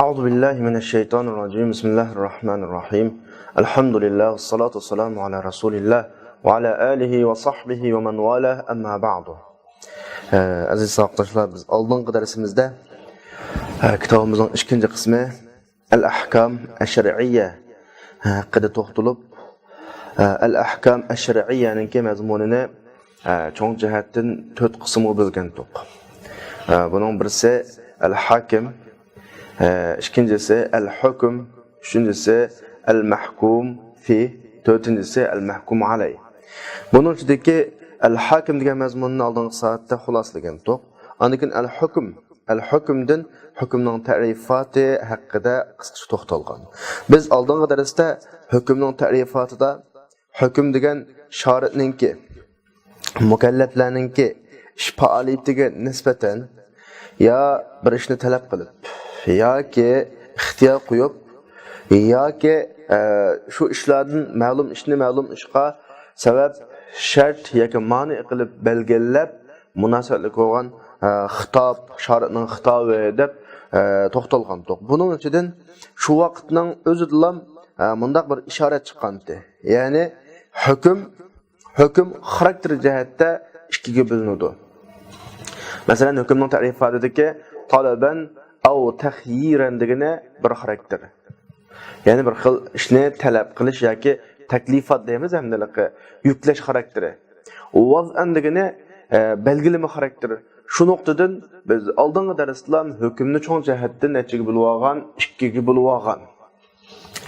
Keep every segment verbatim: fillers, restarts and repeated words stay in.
أعوذ بالله من الشيطان الرجيم. بسم الله الرحمن الرحيم. الحمد لله والصلاة والسلام على رسول الله وعلى آله وصحبه ومن والاه، أما بعد. ئە، ئەزىز ساۋاقداشلار، بىز ئالدىنقى دەرسىمىزدە، ئە، كىتابىمىزنىڭ ئىككىنچى قىسمى، ئەل ئەھكام ئەششەرئىيە ھەققىدە توختىلىپ، ئەل ئەھكام ئەششەرئىيەنىڭكى مەزمۇنىنى چوڭ جەھەتتىن تۆت قىسىمغا بۆلگەنتۇق. بۇنىڭ بىرسى ئەل ھاكىم، ئىككىنچىسى ئەل ھۆكۈم، ئۈچىنچىسى ئەل مەھكۇم فى، تۆتىنچىسى ئەل مەھكۇم ئەلەي. بۇنىڭ ئىچىدىكى ئەل ھاكىم دېگەن مەزمۇننى ئالدىنقى سائەتتە خۇلاسىلىگەنتۇق. ئاندىن كېيىن ئەل ھۆكۈم، ئەل ھۆكۈمدىن ھۆكۈمنىڭ تەرىپاتى ھەققىدە قىسقىچە توختالغان. بىز ئالدىنقى دەرستە ھۆكۈمنىڭ تەرىپاتىدا ھۆكۈم دېگەن شارىئنىڭكى، مۇكەللەپلەرنىڭكى ئىش پائالىيىتىگە نىسبەتەن يا بىر ئىشنى تەلەپ قىلىپ ياكى ئىختىيار قويۇپ ياكى، ئە، شۇ ئىشلاردىن مەلۇم ئىشنى مەلۇم ئىشقا سەۋەب، شەرت ياكى مانىئ قىلىپ بەلگىلەپ، مۇناسىۋەتلىك بولغان، ئە، خىتاب، شارىئنىڭ خىتابى دەپ، ئە، توختالغانتۇق. بۇنىڭ ئىچىدىن شۇ ۋاقىتنىڭ ئۆزىدىلا، ئە، مۇنداق بىر ئىشارەت چىققانتى. يەنى ھۆكۈم، ھۆكۈم خاراكتېر جەھەتتە ئىككىگە بۆلۈنىدۇ. مەسىلەن، ھۆكۈمنىڭ تەرىپاتىدىكى تالەبەن ئەۋ تەخيىرەن دېگىنى بىر خاراكتېر. يەنى بىر خىل ئىشنى تەلەپ قىلىش ياكى تەكلىپات دەيمىز ھەمدىلىقى، يۈكلەش خاراكتېرى. ۋەزئەن دېگىنى، ئە، بەلگىلىمە خاراكتېر. شۇ نۇقتىدىن بىز ئالدىنقى دەرستىلا ھۆكۈمنى چوڭ جەھەتتىن نەچچىگە بۆلۈۋالغان؟ ئىككىگە بۆلۈۋالغان.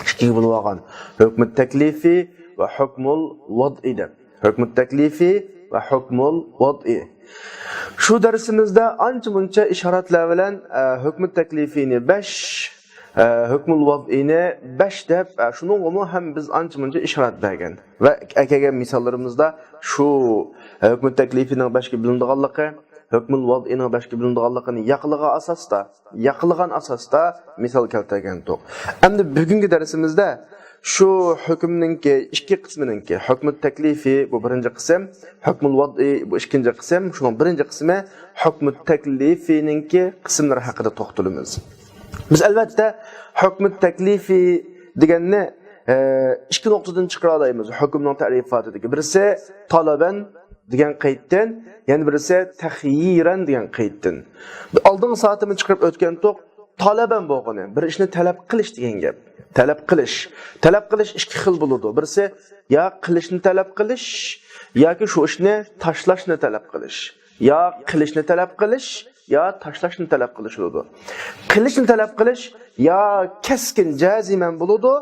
ئىككىگە بۆلۈۋالغان. ھۆكمۇ تەكلىفى ۋە ھۆكمۇل ۋەزئى دەپ. ھۆكمۇ تەكلىفى ۋە ھۆكمۇل ۋەزئى. شۇ دەرسىمىزدە ئانچە مۇنچە ئىشارەتلەر بىلەن، ئە، ھۆكمۇ تەكلىفىنى بەش، ئە، ھۆكمۇل ۋەزئىنى بەش دەپ، ئە، شۇنىڭغىمۇ ھەم بىز ئانچە مۇنچە ئىشارەت بەرگەن. ۋە ئەكەلگەن مىساللىرىمىزدا شۇ، ئە، ھۆكمۇ تەكلىفىنىڭ بەشكە بۆلۈنىدىغانلىقى، ھۆكمۇل ۋەزئىنىڭ بەشكە بۆلۈنىدىغانلىقىنى ياقلىغان ئاساستا، ياقلىغان ئاساستا مىسال كەلتۈرگەنتۇق. ئەمدى بۈگۈنكى دەرسىمىزدە شۇ ھۆكۈمنىڭكى ئىككى قىسمىنىڭكى، ھۆكمۇ تەكلىفى بۇ بىرىنچى قىسىم، ھۆكمۇل ۋەزئى بۇ ئىككىنچى قىسىم، شۇنىڭ بىرىنچى قىسمى ھۆكمۇ تەكلىفىنىڭكى قىسىملىرى ھەققىدە توختىلىمىز. بىز ئەلۋەتتە ھۆكمۇ تەكلىفى دېگەننى، ئە، ئىككى نۇقتىدىن چىقىرالايمىز ھۆكۈمنىڭ تەرىپاتىدىكى. بىرسى تالەبەن دېگەن قەيتتىن، يەنە بىرسى تەخيىرەن دېگەن قەيتتىن. ئالدىنقى سائەتتىمۇ چىقىرىپ ئۆتكەنتۇق، تالەبەن بولغىنى، بىر ئىشنى تەلەپ قىلىش دېگەن گەپ. تەلەپ قىلىش. تەلەپ قىلىش ئىككى خىل بولىدۇ. بىرسى يا قىلىشنى تەلەپ قىلىش، ياكى شۇ ئىشنى تاشلاشنى تەلەپ قىلىش. يا قىلىشنى تەلەپ قىلىش، يا تاشلاشنى تەلەپ قىلىش بولىدۇ. قىلىشنى تەلەپ قىلىش يا كەسكىن جەزىمەن بولىدۇ،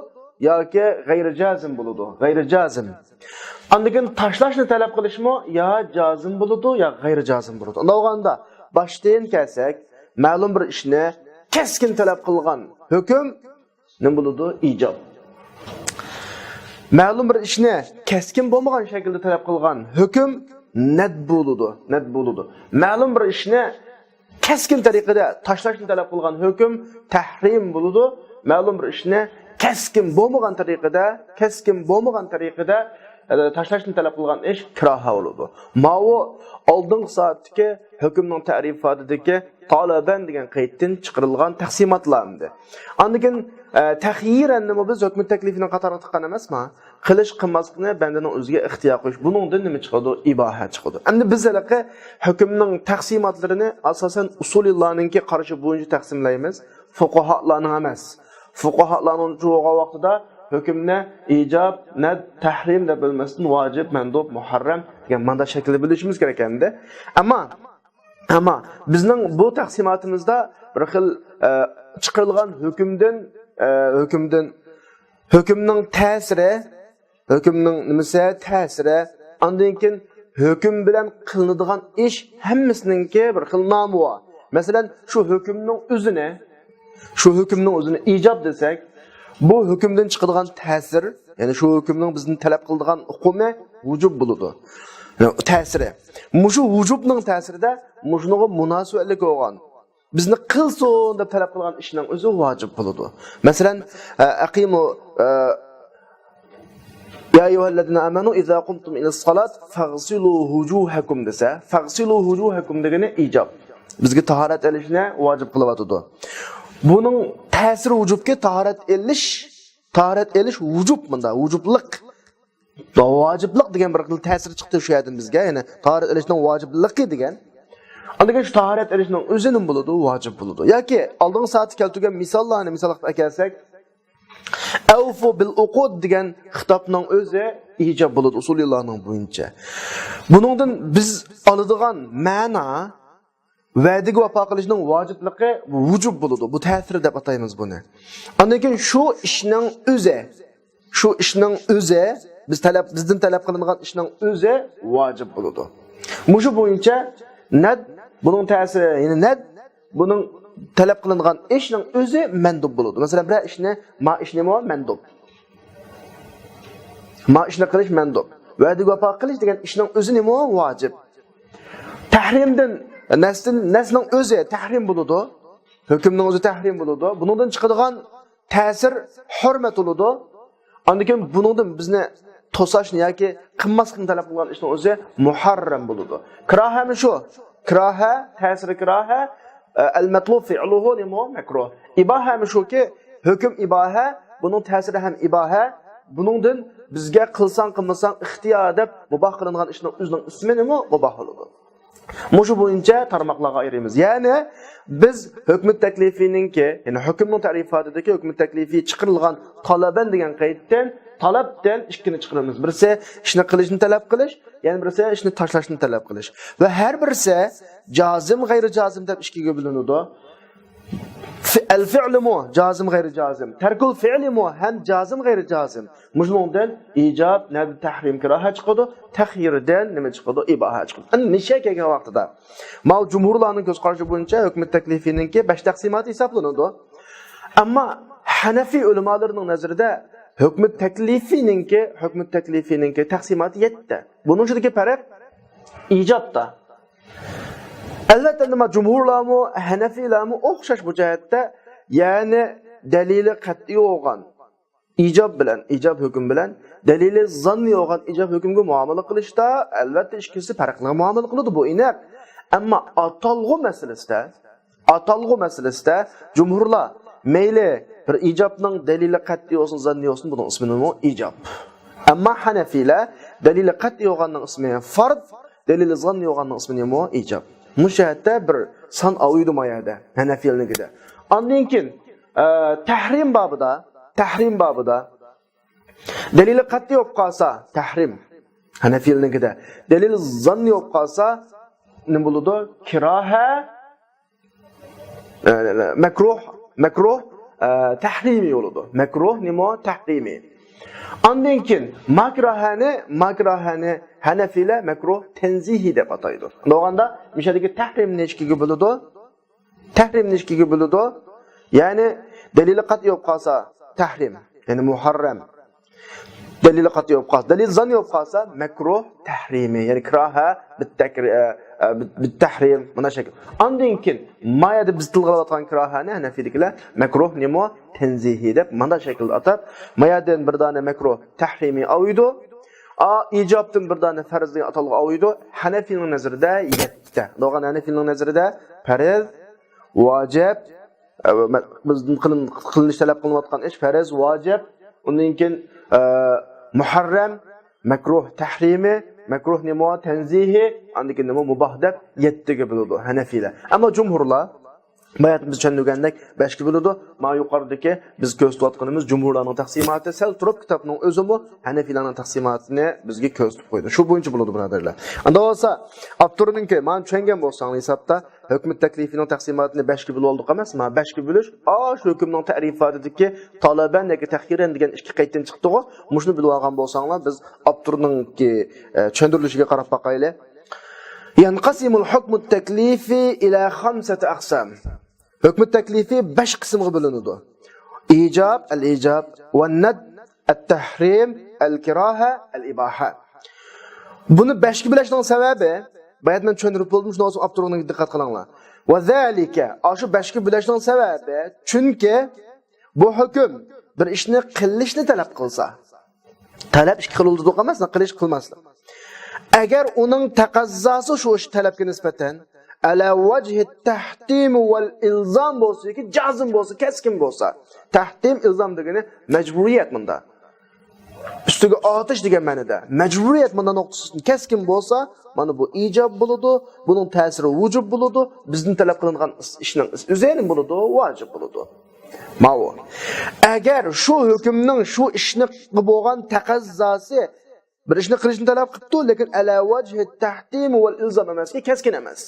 ياكى غەيرىي جازىم بولىدۇ. غەيرىي جازىم. ئاندىن كېيىن تاشلاشنى تەلەپ قىلىشمۇ يا جازىم بولىدۇ، يا غەيرىي جازىم بولىدۇ. ئۇنداق بولغاندا باشتىن كەلسەك، مەلۇم بىر ئىشنى كەسكىن تەلەپ قىلغان ھۆكۈم نېمە بولىدۇ؟ ئىجاب. مەلۇم بىر ئىشنى كەسكىن بولمىغان شەكىلدە تەلەپ قىلغان ھۆكۈم نەد بولىدۇ، نەد بولىدۇ. مەلۇم بىر ئىشنى كەسكىن تەرىقىدە تاشلاشنى تەلەپ قىلغان ھۆكۈم تەھرىم بولىدۇ. مەلۇم بىر ئىشنى كەسكىن بولمىغان تەرىقىدە، كەسكىن بولمىغان تەرىقىدە، ئە، تاشلاشنى تەلەپ قىلغان ئىش كىراھە بولىدۇ. ماۋۇ ئالدىنقى سائەتتىكى ھۆكۈمنىڭ تەرىپاتىدىكى تالەبەن دېگەن قەيتتىن چىقىرىلغان تەقسىماتلار ئەمدى. ئاندىن كېيىن، ئە، تەخيىرەننىمۇ بىز ھۆكمى تەكلىفىنىڭ قاتارىغا تىققان ئەمەسما؟ قىلىش قىلماسلىقنى بەندىنىڭ ئۆزىگە ئىختىيار قويۇش. بۇنىڭدىن نېمە چىقىدۇ؟ ئىباھە چىقىدۇ. ئەمدى بىز ھېلىقى ھۆكۈمنىڭ تەقسىماتلىرىنى ئاساسەن ئۇسۇلىللارنىڭكى قارىشى بويىچە تەقسىملەيمىز. فۇقاھالارنىڭ ئەمەس. فۇقاھالارنىڭ چوغا ۋاقتىدا ھۆكۈمنى ئىجاب، نەد، تەھرىم دەپ بۆلمەستىن ۋاجىب، مەندۇب، مۇھەررەم دېگەن ماندا شەكىلدە بۆلۈشىمىز كېرەك ئەمدى. ئەمما، ئەمما بىزنىڭ بۇ تەقسىماتىمىزدا بىر خىل، ئە، چىقىرىلغان ھۆكۈمدىن، ئە، ھۆكۈمدىن، ھۆكۈمنىڭ تەسىرى، ھۆكۈمنىڭ نېمىسى، تەسىرى، ئاندىن كېيىن ھۆكۈم بىلەن قىلىنىدىغان ئىش ھەممىسىنىڭكى بىر خىل نامى بار. مەسىلەن، شۇ ھۆكۈمنىڭ ئۆزىنى، شۇ ھۆكۈمنىڭ ئۆزىنى ئىجاب دېسەك، بۇ ھۆكۈمدىن چىقىدىغان تەسىر، يەنى شۇ ھۆكۈمنىڭ بىزدىن تەلەپ قىلىدىغان ئۇقۇمى ۋۇجۇب بولىدۇ. يەنى تەسىرى. مۇشۇ ۋۇجۇبنىڭ تەسىرىدە مۇشۇنىڭغا مۇناسىۋەتلىك بولغان، بىزنى قىلسۇن دەپ تەلەپ قىلغان ئىشنىڭ ئۆزى ۋاجىب بولىدۇ. مەسىلەن، ئە، ئەقىمۇ، ئە، يا أيها الذين آمنوا إذا قمتم إلى الصلاة فاغسلوا وجوهكم دېسە، فاغسلوا وجوهكم دېگىنى ئىجاب. بىزگە تاھارەت ئېلىشنى ۋاجىپ قىلىۋاتىدۇ. بۇنىڭ تەسىرى ۋۇجۇبكى، تاھارەت ئېلىش، تاھارەت ئېلىش ۋۇجۇب، مۇندا ۋۇجۇبلۇق. ۋاجىبلىق دېگەن بىر خىل تەسىر چىقتى شۇ يەردىن بىزگە، يەنى تاھارەت ئېلىشنىڭ ۋاجىپلىقى دېگەن. ئاندىن كېيىن شۇ تاھارەت ئېلىشنىڭ ئۆزى نېمە بولىدۇ؟ ۋاجىپ بولىدۇ. ياكى ئالدىنقى سائەتتە كەلتۈرگەن مىساللارنى مىسال قىلىپ ئەكەلسەك، ئەۋفۇ بىل ئۇقۇد دېگەن خىتابنىڭ ئۆزى ئىجاب بولىدۇ ئۇسۇلىيلارنىڭ بويىچە. بۇنىڭدىن بىز ئالىدىغان مەنا، ۋەدىگە ۋاپا قىلىشنىڭ ۋاجىپلىقى ۋۇجۇب بولىدۇ. بۇ تەسىر دەپ ئاتايمىز بۇنى. ئاندىن كېيىن شۇ ئىشنىڭ ئۆزى، شۇ ئىشنىڭ ئۆزى، بىز تەلەپ، بىزدىن تەلەپ قىلىنغان ئىشنىڭ ئۆزى ۋاجىپ بولىدۇ. مۇشۇ بويىچە ند، بۇنىڭ تەسىرى، يەنى ند، بۇنىڭ تەلەپ قىلىنغان ئىشنىڭ ئۆزى مەندۇب بولىدۇ. مەسىلەن، بىرەر ئىشنى، ما ئىش نېمە؟ مەندۇب. ما ئىشنى قىلىش مەندۇب. ۋەدىگە ۋاپا قىلىش دېگەن ئىشنىڭ ئۆزى نېمە؟ ۋاجىپ. تەھرىمدىن، نەستىن، نەسنىڭ ئۆزى تەھرىم بولىدۇ. ھۆكۈمنىڭ ئۆزى تەھرىم بولىدۇ. بۇنىڭدىن چىقىدىغان تەسىر ھۆرمەت بولىدۇ. ئاندىن كېيىن بۇنىڭدىن بىزنى توساشنى ياكى قىلماسلىقنى تەلەپ قىلغان ئىشنىڭ ئۆزى مۇھەررەم بولىدۇ. كىراھەمۇ شۇ. كىراھە، تەسىرى كىراھە، ئە، ئەل مەتلۇب فىئلۇھۇ نېمە؟ مەكرۇھ. ئىباھەمۇ شۇكى، ھۆكۈم ئىباھە، بۇنىڭ تەسىرى ھەم ئىباھە. بۇنىڭدىن بىزگە قىلساڭ، قىلمىساڭ ئىختىيار دەپ مۇباھ قىلىنغان ئىشنىڭ ئۆزىنىڭ ئىسمى نېمە؟ مۇباھ بولىدۇ. مۇشۇ بويىچە تارماقلارغا ئايرىمىز. يەنى بىز ھۆكمى تەكلىفىنىڭكى، يەنى ھۆكۈمنىڭ تەرىپاتىدىكى ھۆكمى تەكلىفى چىقىرىلغان تالەبەن دېگەن قەيتتىن، تالەبتىن ئىككىنى چىقىرىمىز. بىرسى ئىشنى قىلىشنى تەلەپ قىلىش، يەنە بىرسى ئىشنى تاشلاشنى تەلەپ قىلىش. ۋە ھەر بىرسى جازىم، غەيرىي جازىم دەپ ئىككىگە بۆلۈنىدۇ. ئەل فىئلىمۇ جازىم، غەيرىي جازىم. تەركۇل فىئلىمۇ ھەم جازىم، غەيرىي جازىم. مۇشۇنىڭدىن ئىجاب، نەدب، تەھرىم، كىراھە چىقىدۇ. تەخيىردىن نېمە چىقىدۇ؟ ئىباھە چىقىدۇ. ئەنە نىشە كەلگەن ۋاقتىدا، ماۋۇ جۇمھۇرلارنىڭ كۆز قارىشى بويىچە ھۆكمى تەكلىفىنىڭكى بەش تەقسىماتى ھېسابلىنىدۇ. ئەمما ھەنەفىي ئۆلىمالىرىنىڭ نەزىرىدە ھۆكمى تەكلىفىنىڭكى، ھۆكمى تەكلىفىنىڭكى تەقسىماتى يەتتە. بۇنىڭ ئىچىدىكى پەرق ئىجابتا. ئەلۋەتتە، نېمە، جۇمھۇرلارمۇ، ھەنەفىيلارمۇ ئوخشاش بۇ جەھەتتە، يەنى دەلىلى قەتئىي بولغان ئىجاب بىلەن، ئىجاب ھۆكۈم بىلەن دەلىلى زاننىي بولغان ئىجاب ھۆكۈمگە مۇئامىلە قىلىشتا، ئەلۋەتتە، ئىككىسى پەرقلىق مۇئامىلە قىلىدۇ، بۇ ئېنىق. ئەمما ئاتالغۇ مەسىلىسىدە، ئاتالغۇ مەسىلىسىدە جۇمھۇرلار مەيلى بىر ئىجابنىڭ دەلىلى قەتئىي بولسۇن، زاننىي بولسۇن، بۇنىڭ ئىسمى نېمە؟ ئىجاب. ئەمما ھەنەفىيلەر دەلىلى قەتئىي بولغاننىڭ ئىسمى فەرد، دەلىلى زاننىي بولغاننىڭ ئىسمى نېمە؟ ئىجاب. مۇشۇ جەھەتتە بىر سان ئاۋۇيدۇ ما يەردە، ھەنەفىيلىكىدە. ئاندىن كېيىن، ئە، تەھرىم بابىدا، تەھرىم بابىدا دەلىلى قەتئىي بولۇپ قالسا، تەھرىم. ھەنەفىيلىكىدە. دەلىلى زاننىي بولۇپ قالسا، نېمە بولىدۇ؟ كىراھە، ئە، مەكرۇھ، مەكرۇھ، ئە، تەھرىمىي بولىدۇ. مەكرۇھ نېمە؟ تەھرىمىي. ئاندىن كېيىن ماكراھەنى، ماكراھەنى ھەنەفىيلەر مەكرۇھ تەنزىھىي دەپ ئاتايدۇ. بولغاندا، مۇشۇ يەردىكى تەھرىمنى ئىككىگە بۆلىدۇ. تەھرىمنى ئىككىگە بۆلىدۇ. يەنى دەلىلى قەتئىي بولۇپ قالسا، تەھرىم، يەنى مۇھەررەم. دەلىلى قەتئىي بولۇپ قالسا، دەلىل زاننىي بولۇپ قالسا، مەكرۇھ تەھرىمىي، يەنى كىراھە بىت-، ئە، ئە، بىت-، بىت-، تەھرىم، مانا شەكىل. ئاندىن كېيىن ما يەردە بىز تىلغا ئېلىۋاتقان كىراھەنى ھەنەفىيدىكىلەر مەكرۇھ نېمە؟ تەنزىھىي دەپ مانا شەكىلدە ئاتاپ، ما يەردىن بىر دانە مەكرۇھ تەھرىمىي ئاۋۇيدۇ. ئا، ئىجابتىن بىر دانە پەرزنى ئاتالغۇ ئاۋۇيدۇ. ھەنەفىينىڭ نەزىرىدە يەتتە. دوغان ھەنەفىينىڭ نەزىرىدە پەرز، ۋاجىب، ئە، مە-، بىزدىن قىلىن-، قىلىنىش تەلەپ قىلىنىۋاتقان ئىش پەرز، ۋاجىب، ئۇندىن كېيىن، ئە، مۇھەررەم، مەكرۇھ تەھرىمىي، مەكرۇھ نېمە؟ تەنزىھىي، ئاندىن كېيىن نېمە؟ مۇباھ دەپ يەتتىگە بۆلىدۇ ھەنەفىيلەر. ئەمما جۇمھۇرلار، بايا بىز چۈشەندۈرگەندەك، بەشكە بۆلىدۇ. مانا يۇقىرىدىكى بىز كۆرسىتىۋاتقىنىمىز جۇمھۇرلارنىڭ تەقسىماتى، سەل تۇرۇپ كىتابنىڭ ئۆزىمۇ ھەنەفىيلەرنىڭ تەقسىماتىنى بىزگە كۆرسىتىپ قويدى. شۇ بويىچە بولىدۇ، بۇرادەرلەر. ئەمدى بولسا ئاپتورنىڭكى، مانا چۈشەنگەن بولساڭلار ھېسابتا، ھۆكمى تەكلىفىنىڭ تەقسىماتىنى بەشكە بۆلۈۋالدۇق ئەمەسمۇ؟ بەشكە بۆلۈش، ئاشۇ ھۆكۈمنىڭ تەرىپاتىدىكى تالەبەن ياكى تەخيىرەن دېگەن ئىككى قەيتتىن چىقتىغۇ. مۇشۇنى بىلىۋالغان بولساڭلار، بىز ئاپتورنىڭكى، ئە، چۈشەندۈرۈلۈشىگە قاراپ باقايلى. يەنقەسىمۇل ھۇكمۇت تەكلىفى ئىلە خەمسەتى ئەقسام. ھۆكمى تەكلىفى بەش قىسىمغا بۆلۈنىدۇ. ئىجاب، ئەل ئىجاب، ۋە نەد، ئەت تەھرىم، ئەل كىراھە، ئەل ئىباھە. بۇنى بەشكە بۆلۈشنىڭ سەۋەبى، بايا مەن چۈشەندۈرۈپ بولدۇم، شۇنىڭ ئۈچۈن ئاپتورنىڭ دىققەت قىلىڭلار. ۋە زالىكە، ئاشۇ بەشكە بۆلۈشنىڭ سەۋەبى، چۈنكى بۇ ھۆكۈم بىر ئىشنى قىلىشنى تەلەپ قىلسا، تەلەپ ئىككى خىل بولىدۇ، ئەمەسمۇ؟ قىلىش، قىلماسلىق. ئەگەر ئۇنىڭ تەقەززاسى شۇ ئىش تەلەپكە نىسبەتەن، ئەلا ۋەجھى تەھتىم ۋەل ئىلزام بولسا ياكى جازىم بولسا، كەسكىن بولسا. تەھتىم، ئىلزام دېگىنى مەجبۇرىيەت مۇندا. ئۈستىگە ئاتىش دېگەن مەنىدە. مەجبۇرىيەت مۇندا نۇقتىسىدىن كەسكىن بولسا، مانا بۇ ئىجاب بولىدۇ، بۇنىڭ تەسىرى ۋۇجۇب بولىدۇ، بىزدىن تەلەپ قىلىنغان ئىشنىڭ ئۆزى نېمە بولىدۇ؟ ۋاجىب بولىدۇ. ماۋۇ. ئەگەر شۇ ھۆكۈمنىڭ شۇ ئىشنى بولغان تەقەززاسى، بىر ئىشنى قىلىشنى تەلەپ قىپتۇ، لېكىن ئەلا ۋەجھى تەھتىم ۋەل ئىلزام ئەمەسكى، كەسكىن ئەمەس.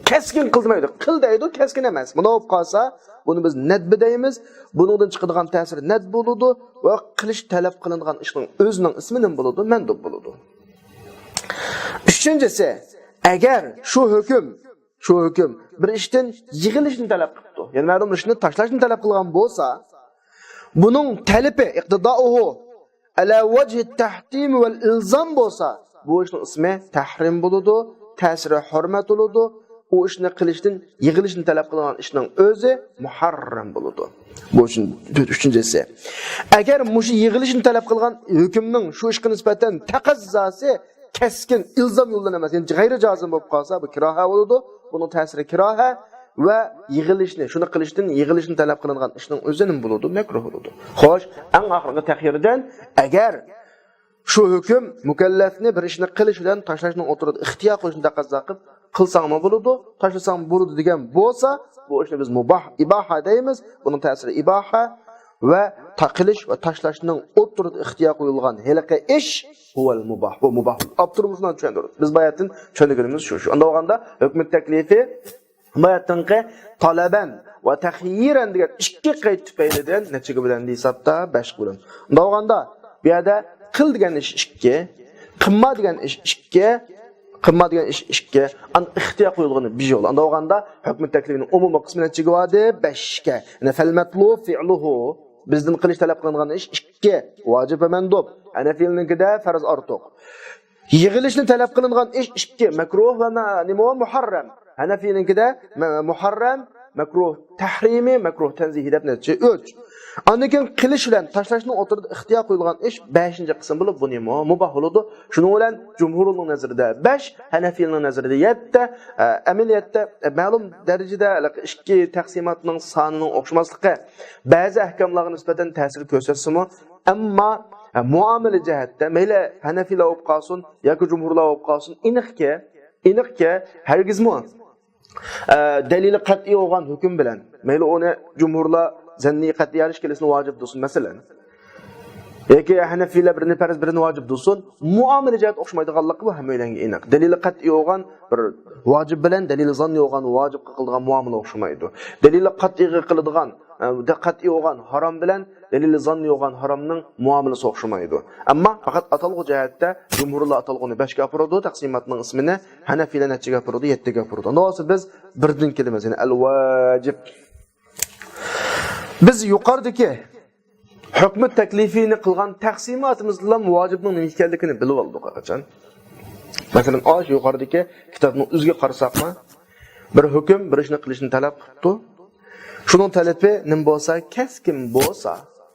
كەسكىن قىلمايدۇ. قىل دەيدۇ، كەسكىن ئەمەس. مۇنداق بولۇپ قالسا، بۇنى بىز نەدبى دەيمىز. بۇنىڭدىن چىقىدىغان تەسىر نەدب بولىدۇ ۋە قىلىش تەلەپ قىلىنغان ئىشنىڭ ئۆزىنىڭ ئىسمى نېمە بولىدۇ؟ مەندۇب بولىدۇ. ئۈچىنچىسى، ئەگەر شۇ ھۆكۈم، شۇ ھۆكۈم بىر ئىشتىن يىغىلىشنى تەلەپ قىپتۇ، يەنى مەلۇم بىر ئىشنى تاشلاشنى تەلەپ قىلغان بولسا، بۇنىڭ تەلىپى، ئىقتىدائۇھۇ، ئەلا ۋەجھى تەھتىم ۋەل ئىلزام بولسا، بۇ ئىشنىڭ ئىسمى تەھرىم بولىدۇ، تەسىرى ھۆرمەت بولىدۇ. ئۇ ئىشنى قىلىشتىن، يىغىلىشنى تەلەپ قىلغان ئىشنىڭ ئۆزى مۇھەررەم بولىدۇ. بۇ ئۈچۈن-، ئۈچىنچىسى. ئەگەر مۇشۇ يىغىلىشنى تەلەپ قىلغان ھۆكۈمنىڭ شۇ ئىشقا نىسبەتەن تەقەززاسى كەسكىن ئىلزام يولىدىن ئەمەس، يەنى غەيرىي جازىم بولۇپ قالسا، بۇ كىراھە بولىدۇ. بۇنىڭ تەسىرى كىراھە ۋە يىغىلىشنى، شۇنى قىلىشتىن، يىغىلىشنى تەلەپ قىلىنغان ئىشنىڭ ئۆزى نېمە بولىدۇ؟ مەكرۇھ بولىدۇ. خوش، ئەڭ ئاخىرقى تەخيىردىن، ئەگەر شۇ ھۆكۈم مۇكەللەفنى بىر ئىشنى قىلىش بىلەن تاشلاشنىڭ ئوتتۇرىدا ئىختىيار قويۇشنى تەقەززا قىلىپ، قىلساڭمۇ بولىدۇ، تاشلىساڭمۇ بولىدۇ دېگەن بولسا، بۇ ئىشنى بىز مۇباھ، ئىباھە دەيمىز. بۇنىڭ تەسىرى ئىباھە ۋە تا-، قىلىش ۋە تاشلاشنىڭ ئوتتۇرىدا ئىختىيار قويۇلغان ھېلىقى ئىش ھۇۋەل مۇباھ. بۇ مۇباھ. ئاپتورىمىز مۇنى چۈشەندۈردى. بىز باياتتىن چۈشەندۈرگىنىمىز شۇ. شۇ. ئۇنداق بولغاندا ھۆكمى تەكلىپى باياتتىنقى تالەبەن ۋە تەخيىرەن دېگەن ئىككى قەيت تۈپەيلىدىن نەچچىگە بۆلۈندى ھېسابتا؟ بەشكە بۆلۈندى. ئۇنداق بولغاندا، بۇ يەردە قىل دېگەن ئىش ئىككى، قىلما دېگەن ئىش ئىككى، قىلما دېگەن ئىش ئىككى، ئاندىن ئىختىيار قويۇلغىنى بىر يول. ئۇنداق بولغاندا، ھۆكمى تەكلىپىنىڭ ئومۇمىي قىسمى نەچچىگە باردى؟ بەشكە. يەنى فەل مەتلۇب فىئلۇھۇ. بىزدىن قىلىش تەلەپ قىلىنغان ئىش ئىككى، ۋاجىب ۋە مەندۇب. ھەنەفىيلىكىدە پەرز ئارتۇق. يىغىلىشنى تەلەپ قىلىنغان ئىش ئىككى، مەكرۇھ ۋە مە-، نېمە ۋە مۇھەررەم. ھەنەفىينىڭكىدە مە-، مۇھەررەم، مەكرۇھ تەھرىمى، مەكرۇھ تەنزىھى دەپ نەچچە؟ ئۈچ. ئاندىن كېيىن قىلىش بىلەن تاشلاشنىڭ ئوتتۇرىدا ئىختىيار قويۇلغان ئىش بەشىنچى قىسىم بولۇپ، بۇ نېمە؟ مۇباھ بولىدۇ. شۇنىڭ بىلەن جۇمھۇرنىڭ نەزىرىدە بەش، ھەنەفىينىڭ نەزىرىدە يەتتە، ئە، ئەمەلىيەتتە، ئە، مەلۇم دەرىجىدە ھېلىقى ئىككى تەقسىماتنىڭ سانىنىڭ ئوخشىماسلىقى بەزى ئەھكاملارغا نىسبەتەن تەسىر كۆرسەتسىمۇ، ئەمما، ئە، مۇئامىلە جەھەتتە مەيلى ھەنەفىيلار بولۇپ قالسۇن ياكى جۇمھۇرلار بولۇپ قالسۇن، ئېنىقكى، ئېنىقكى، ھەرگىزمۇ، ئە، دەلىلى قەتئىي بولغان ھۆكۈم بىلەن، مەيلى ئۇنى جۇمھۇرلار زەننىي قەتئىي ھەر ئىككىلىسىنى ۋاجىپ دېسۇن، مەسىلەن، ياكى ھەنەفىيلەر بىرىنى پەرز، بىرىنى ۋاجىپ دېسۇن، مۇئامىلە جەھەتتە ئوخشىمايدىغانلىقى بۇ ھەممەيلەنگە ئېنىق. دەلىلى قەتئىي بولغان بىر ۋاجىپ بىلەن دەلىلى زاننىي بولغان ۋاجىپقا قىلىدىغان مۇئامىلە ئوخشىمايدۇ. دەلىلى قەتئىيغا قىلىدىغان، ئە، قەتئىي بولغان ھارام بىلەن دەلىلى زاننىي بولغان ھارامنىڭ مۇئامىلىسى ئوخشىمايدۇ. ئەمما پەقەت ئاتالغۇ جەھەتتە جۇمھۇرلار ئاتالغۇنى بەشكە ئاپىرىدۇ، تەقسىماتنىڭ ئىسمىنى، ھەنەفىيلەر نەچچىگە ئاپىرىدۇ؟ يەتتىگە ئاپىرىدۇ. ئۇنداق بولسا بىز بىردىن كېلىمىز، يەنى ئەل ۋاجىب. بىز يۇقىرىدىكى ھۆكمى تەكلىفىنى قىلغان تەقسىماتىمىزدىلا ۋاجىبنىڭ نېمە ئىكەنلىكىنى بىلىپ ئالدۇق ھەرقاچان. مەسىلەن، ئاشۇ يۇقىرىدىكى كىتابنىڭ ئۆزىگە قارىساقمۇ، بىر ھۆكۈم بىر ئىشنى قىلىشنى تەلەپ قىپتۇ. شۇنىڭ تەلىپى نېمە بولسا، كەسكىن بولسا،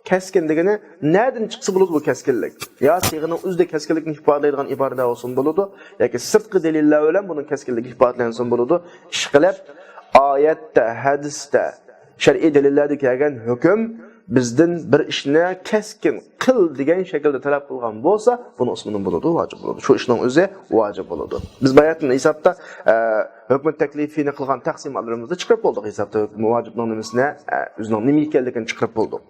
كەسكىن دېگىنى نەدىن چىقسا بولىدۇ بۇ كەسكىنلىك؟ يا سىيغىنىڭ ئۆزىدە كەسكىنلىكنى ئىپادىلەيدىغان ئىبارىلەر بولسۇن بولىدۇ، ياكى سىرتقى دەلىللەر بىلەن بۇنىڭ كەسكىنلىكى ئىپادىلەنسۇن بولىدۇ. ئىشقىلىپ، ئايەتتە، ھەدىستە، شەرئىي دەلىللەردە كەلگەن ھۆكۈم بىزدىن بىر ئىشنى كەسكىن قىل دېگەن شەكىلدە تەلەپ قىلغان بولسا، بۇنىڭ ئىسمى نېمە بولىدۇ؟ ۋاجىپ بولىدۇ. شۇ ئىشنىڭ ئۆزى ۋاجىپ بولىدۇ. بىز باياتىن ھېسابتا، ئە، ھۆكمى تەكلىفىنى قىلغان تەقسىماتلىرىمىزنى چىقىرىپ بولدۇق ھېسابتا. ھۆكمى ۋاجىپنىڭ نېمىسىنى، ئە، ئۆزىنىڭ نېمە ئىكەنلىكىنى چىقىرىپ بولدۇق.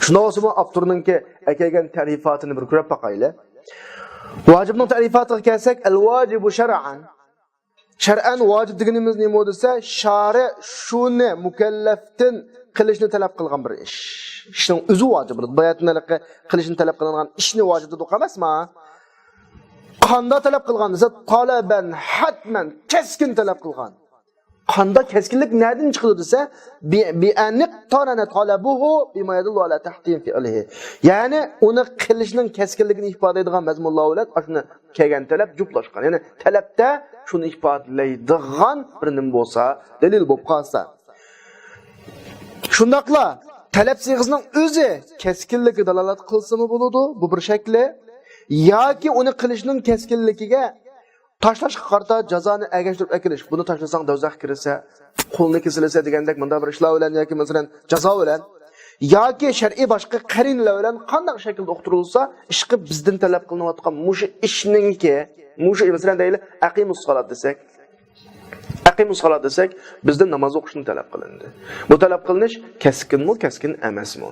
شۇنداق بولسىمۇ، ئاپتورنىڭكى ئەكەلگەن تەرىپاتىنى بىر كۆرۈپ باقايلى. ۋاجىپنىڭ تەرىپاتىغا كەلسەك، ئەل ۋاجىبۇ شەرئەن. شەرئەن ۋاجىپ دېگىنىمىز نېمە دېسە، شارى شۇنى مۇكەللەپتىن قىلىشنى تەلەپ قىلغان بىر ئىش. ئىشنىڭ ئۆزى ۋاجىپ بولىدۇ. باياتىن ھېلىقى قىلىشنى تەلەپ قىلىنغان ئىشنى ۋاجىپ دېدۇق ئەمەسما؟ قاندا تەلەپ قىلغان دېسە، تالەبەن، ھەتمەن، كەسكىن تەلەپ قىلغان. قاندا كەسكىنلىك نەدىن چىقىدۇ دېسە، بى-، بىئەنىقتارەنە تالەبۇھۇ بىما يەدۇللۇ ئالا تەھتىم فىئلىھى. يەنى ئۇنى قىلىشنىڭ كەسكىنلىكىنى ئىپادىلەيدىغان مەزمۇنلار بىلەن ئاشۇنى كەلگەن تەلەپ جۈپلاشقان. يەنى تەلەپتە شۇنى ئىپادىلەيدىغان بىر نېمە بولسا، دەلىل بولۇپ قالسا. شۇنداقلا تەلەپ سىيغىسىنىڭ ئۆزى كەسكىنلىككە دالالەت قىلسىمۇ بولىدۇ، بۇ بىر شەكلى. ياكى ئۇنى قىلىشنىڭ كەسكىنلىكىگە تاشلاشقا قارىتا جازانى ئەگەشتۈرۈپ ئەكېلىش، بۇنى تاشلىساڭ دوزاخقا كىرىسەن، قولنى كېسىلىسەن دېگەندەك مۇنداق بىر ئىشلار بىلەن ياكى مەسىلەن جازا بىلەن ياكى شەرئىي باشقا قەرىنىلەر بىلەن قانداق شەكىلدە ئۇقتۇرۇلسا، ئىشقىلىپ بىزدىن تەلەپ قىلىنىۋاتقان مۇشۇ ئىشنىڭكى، مۇشۇ مەسىلەن دەيلى، ئەقىمۇس سالات دېسەك، ئەقىمۇس سالات دېسەك، بىزدىن ناماز ئوقۇشنى تەلەپ قىلىندى. بۇ تەلەپ قىلىنىش كەسكىنمۇ، كەسكىن ئەمەسمۇ؟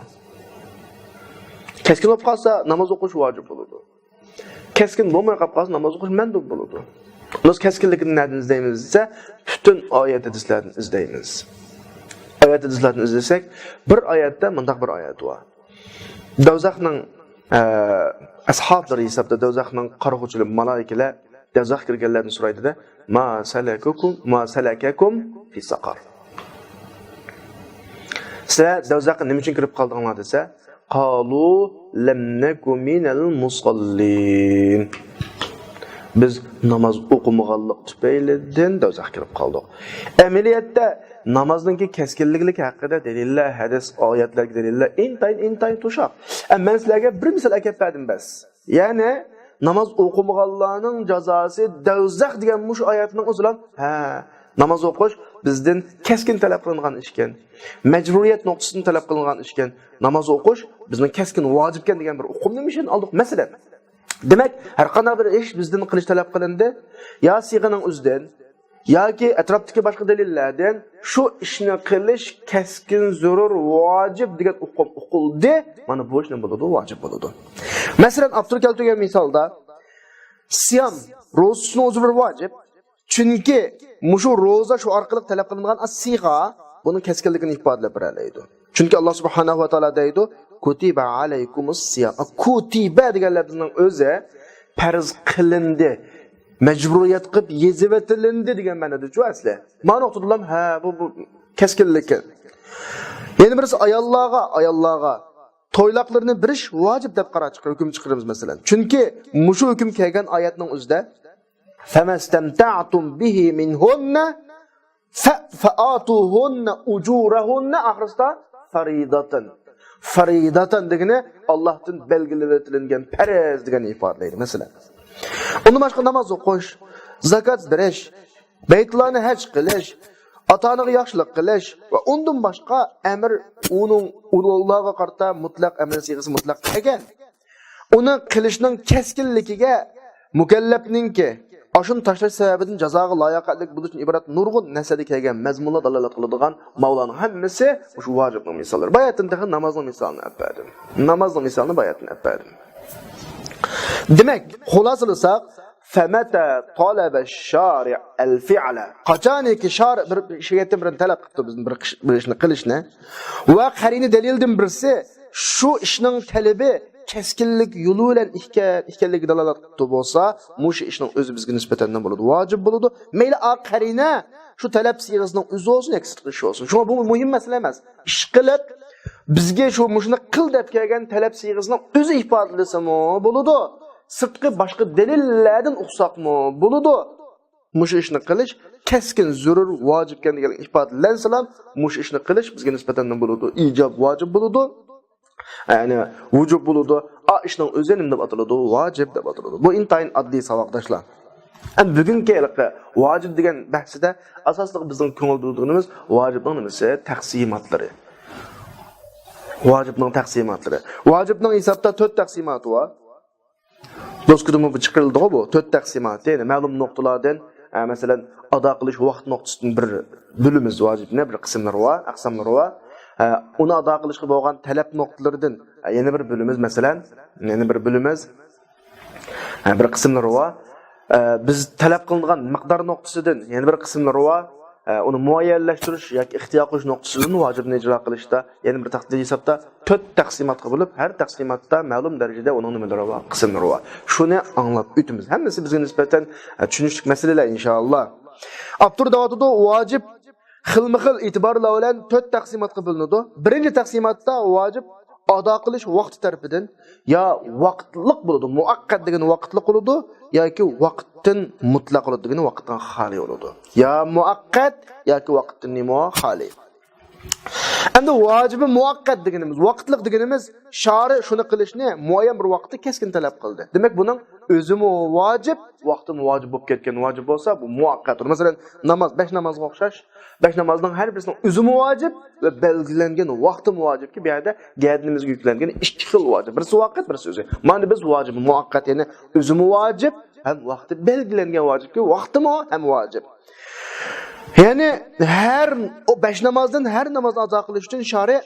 كەسكىن بولۇپ قالسا، ناماز ئوقۇش ۋاجىپ بولىدۇ. كەسكىن بولماي قاپ قالسا، ناماز ئوقۇش مەندۇب بولىدۇ. بىز كەسكىنلىكنى نەدىن ئىزدەيمىز دېسە، پۈتۈن ئايەت ھەدىسلەردىن ئىزدەيمىز. ئايەت ھەدىسلەردىن ئىزدىسەك، بىر ئايەتتە مۇنداق بىر ئايەت بار. دوزاخنىڭ، ئە، ئەسھابلىرى ھېسابتا دوزاخنىڭ قارىغۇچىلىرى مالائىكىلەر دوزاخقا كىرگەنلەردىن سورايدۇ-دە، ما سەلەكەكۇم، ما سەلەكەكۇم فى سەقەر. سىلەر دوزاخقا نېمە ئۈچۈن كىرىپ قالدىڭلار دېسە، قالۇ لەم نەكۇ مىنەل مۇسەللىن. بىز ناماز ئوقۇمىغانلىق تۈپەيلىدىن دوزاخقا كىرىپ قالدۇق. ئەمەلىيەتتە نامازنىڭكى كەسكىنلىكى ھەققىدە دەلىللەر، ھەدىس، ئايەتلەرگە دەلىللەر ئىنتايىن، ئىنتايىن توشاق. ئە، مەن سىلەرگە بىر مىسال ئەكەپ بەردىم بەس. يەنى ناماز ئوقۇمىغانلارنىڭ جازاسى دوزاخ دېگەن مۇشۇ ئايەتنىڭ ئۆزى بىلەن، ھە، ناماز ئوقۇش بىزدىن كەسكىن تەلەپ قىلىنغان ئىشكەن. مەجبۇرىيەت نۇقتىسىدىن تەلەپ قىلىنغان ئىشكەن. ناماز ئوقۇش بىزنىڭ كەسكىن ۋاجىپكەن دېگەن بىر ئۇقۇمنى مىشىن ئالدۇق. مەسىلەن، دېمەك، ھەر قانداق بىر ئىش بىزدىن قىلىش تەلەپ قىلىندى. يا سىيغىنىڭ ئۆزىدىن، ياكى ئەتراپتىكى باشقا دەلىللەردىن شۇ ئىشنى قىلىش كەسكىن زۆرۈر ۋاجىپ دېگەن ئۇقۇم ئۇقۇلدى. مانا بۇ ئىش نېمە بولىدۇ؟ ۋاجىپ بولىدۇ. مەسىلەن، ئاپتور كەلتۈرگەن مىسالدا، سىيام، روزا تۇتۇشنىڭ ئۆزى بىر ۋاجىپ. چۈنكى مۇشۇ روزا شۇ ئارقىلىق تەلەپ قىلىنغان سىيغا، بۇنىڭ كەسكىنلىكىنى ئىپادىلەپ بېرەلەيدۇ. چۈنكى ئاللا سۇبھانەھۇ ۋە تائالا دەيدۇ، كۇتىبە ئەلەيكۇمۇس سىيام. كۇتىبە دېگەن لەپزنىڭ ئۆزى پەرز قىلىندى، مەجبۇرىيەت قىلىپ يېزىۋېتىلىندى دېگەن مەنىدىچۇ ئەسلى. مانا نۇقتىدىلا، ھە، بۇ، بۇ كەسكىنلىككەن. يەنە بىرسى ئاياللارغا، ئاياللارغا تويلاقلىرىنى بېرىش ۋاجىپ دەپ قارار چىقىر-، ھۆكۈم چىقىرىمىز مەسىلەن. چۈنكى مۇشۇ ھۆكۈم كەلگەن ئايەتنىڭ ئۆزىدە، فەمەستەمتەئتۇم بىھى مىنھۇننە فە-، فەئاتۇھۇننە ئۇجۇرەھۇننە ئاخىرىسىدا فەرىداتەن. فەرىداتەن دېگىنى ئاللاھتىن بەلگىلىۋېتىلگەن پەرز دېگەننى ئىپادىلەيدۇ، مەسىلەن. ئۇندىن باشقا ناماز ئوقۇش، زاكات بېرىش، بەيتۇللانى ھەج قىلىش، ئاتا-ئانىغا ياخشىلىق قىلىش ۋە ئۇندىن باشقا ئەمر ئۇنىڭ ئۇلارغا قارىتا مۇتلەق ئەمر سىيغىسى مۇتلەق كەلگەن. ئۇنى قىلىشنىڭ كەسكىنلىكىگە مۇكەللەپنىڭكى ئاشۇنى تاشلاش سەۋەبىدىن جازاغا لاياقەتلىك بولۇشتىن ئىبارەت نۇرغۇن نەسەدە كەلگەن مەزمۇنلار دالالەت قىلىدىغان ماۋۇلارنىڭ ھەممىسى مۇشۇ ۋاجىپنىڭ مىساللىرى. باياتىن تېخى نامازنىڭ مىسالىنى ئەپ بەردىم. نامازنىڭ مىسالىنى باياتىن ئەپ بەردىم. دېمەك، خۇلاسىلىساق، فەمەتە تالەبە شارىئەل فىئلە. قاچانكى شارىئ بىر ئىشنى تەلەپ قىپتۇ بىزدىن بىر ئىش، بىر ئىشنى قىلىشنى. ۋە قەرىنە دەلىلدىن بىرسى، شۇ ئىشنىڭ تەلىپى كەسكىنلىك يولى بىلەن ئىكەن، ئىكەنلىكىگە دالالەت قىپتۇ بولسا، مۇشۇ ئىشنىڭ ئۆزى بىزگە نىسبەتەن نېمە بولىدۇ؟ ۋاجىپ بولىدۇ. مەيلى ئا قەرىنە شۇ تەلەپ سىيغىسىنىڭ ئۆزى بولسۇن ياكى سىرتقى ئىش بولسۇن. شۇڭا بۇ مۇھىم مەسىلە ئەمەس. ئىشقىلىپ، بىزگە شۇ مۇشۇنى قىل دەپ كەلگەن تەلەپ سىيغىسىنىڭ ئۆزى ئىپادىلىسىمۇ بولىدۇ، سىرتقى باشقا دەلىللەردىن ئۇقساقمۇ بولىدۇ. مۇشۇ ئىشنى قىلىش كەسكىن زۆرۈر ۋاجىپكەن دېگەن ئىپادىلەنسىلا، مۇشۇ ئىشنى قىلىش بىزگە نىسبەتەن نېمە بولىدۇ؟ ئىجاب ۋاجىپ بولىدۇ. يەنى ۋۇجۇب بولىدۇ. ئا ئىشنىڭ ئۆزى نېمە دەپ ئاتىلىدۇ؟ ۋاجىپ دەپ ئاتىلىدۇ. بۇ ئىنتايىن ئاددىي ساۋاقداشلار. ئەمدى بۈگۈنكى ھېلىقى ۋاجىپ دېگەن بەھسىدە ئاساسلىق بىزنىڭ كۆڭۈل بۆلىدىغىنىمىز ۋاجىپنىڭ نېمىسى؟ تەقسىماتلىرى. ۋاجىپنىڭ تەقسىماتلىرى. ۋاجىپنىڭ ھېسابتا تۆت تەقسىماتى بار. دوسكىدىمۇ بۇ چىقىرىلدىغۇ بۇ تۆت تەقسىماتى، يەنى مەلۇم نۇقتىلاردىن، ئە، مەسىلەن، ئادا قىلىش ۋاقىت نۇقتىسىدىن بىر بۆلىمىز ۋاجىپنى، بىر قىسىملىرى بار، ئەقساملىرى بار. ئە، ئۇنى ئادا قىلىشقا بولغان تەلەپ نۇقتىلىرىدىن، ئە، يەنە بىر بۆلىمىز، مەسىلەن، يەنە بىر بۆلىمىز، ئە، بىر قىسىملىرى بار. ئە، بىز تەلەپ قىلىنغان مىقدار نۇقتىسىدىن يەنە بىر قىسىملىرى بار. ئە، ئۇنى مۇئەييەنلەشتۈرۈش ياكى ئىختىيار قىلىش نۇقتىسىدىن ۋاجىپنى ئىجرا قىلىشتا يەنە بىر تەقدىر ھېسابتا تۆت تەقسىماتقا بۆلۈپ، ھەر تەقسىماتتا مەلۇم دەرىجىدە ئۇنىڭ نېمىلىرى بار، قىسىملىرى بار. شۇنى ئاڭلاپ ئۆتىمىز. ھەممىسى بىزگە نىسبەتەن، ئە، چۈشىنىشلىك مەسىلىلەر، ئىنشائاللا. ئاپتور دەۋاتىدۇ، ۋاجىپ خىلمۇ خىل ئېتىبارلار بىلەن تۆت تەقسىماتقا بۆلۈنىدۇ. بىرىنچى تەقسىماتتا ۋاجىپ ئادا قىلىش ۋاقتى تەرىپىدىن يا ۋاقىتلىق بولىدۇ، مۇۋەققەت دېگىنى ۋاقىتلىق بولىدۇ، ياكى ۋاقىتتىن مۇتلەق بولىدۇ دېگىنى ۋاقىتتىن خالىي بولىدۇ. يا مۇۋەققەت ياكى ۋاقىتتىن نېمە خالىي. ئەمدى ۋاجىبى مۇۋەققەت دېگىنىمىز، ۋاقىتلىق دېگىنىمىز، شارى شۇنى قىلىشنى مۇئەييەن بىر ۋاقىتتا كەسكىن تەلەپ قىلدى. دېمەك، بۇنىڭ ئۆزىمۇ ۋاجىپ، ۋاقتىمۇ ۋاجىپ بولۇپ كەتكەن ۋاجىپ بولسا، بۇ مۇۋەققەت. مەسىلەن، ناماز، بەش نامازغا ئوخشاش. بەش نامازنىڭ ھەر بىرسىنىڭ ئۆزىمۇ ۋاجىپ ۋە بەلگىلەنگەن ۋاقتىمۇ ۋاجىپكى، بۇ يەردە گەدىنىمىزگە يۈكلەنگەن ئىككى خىل ۋاجىپ. بىرسى ۋاقىت، بىرسى ئۆزى. مانا بىز ۋاجىب مۇۋەققەت، يەنى ئۆزىمۇ ۋاجىپ ھەم ۋاقتى بەلگىلەنگەن ۋاجىپكى، ۋاقتىمۇ ھەم ۋاجىپ. يەنى ھەر، ئۇ بەش نامازدىن ھەر ناماز ئادا قىلىش ئۈچۈن شارى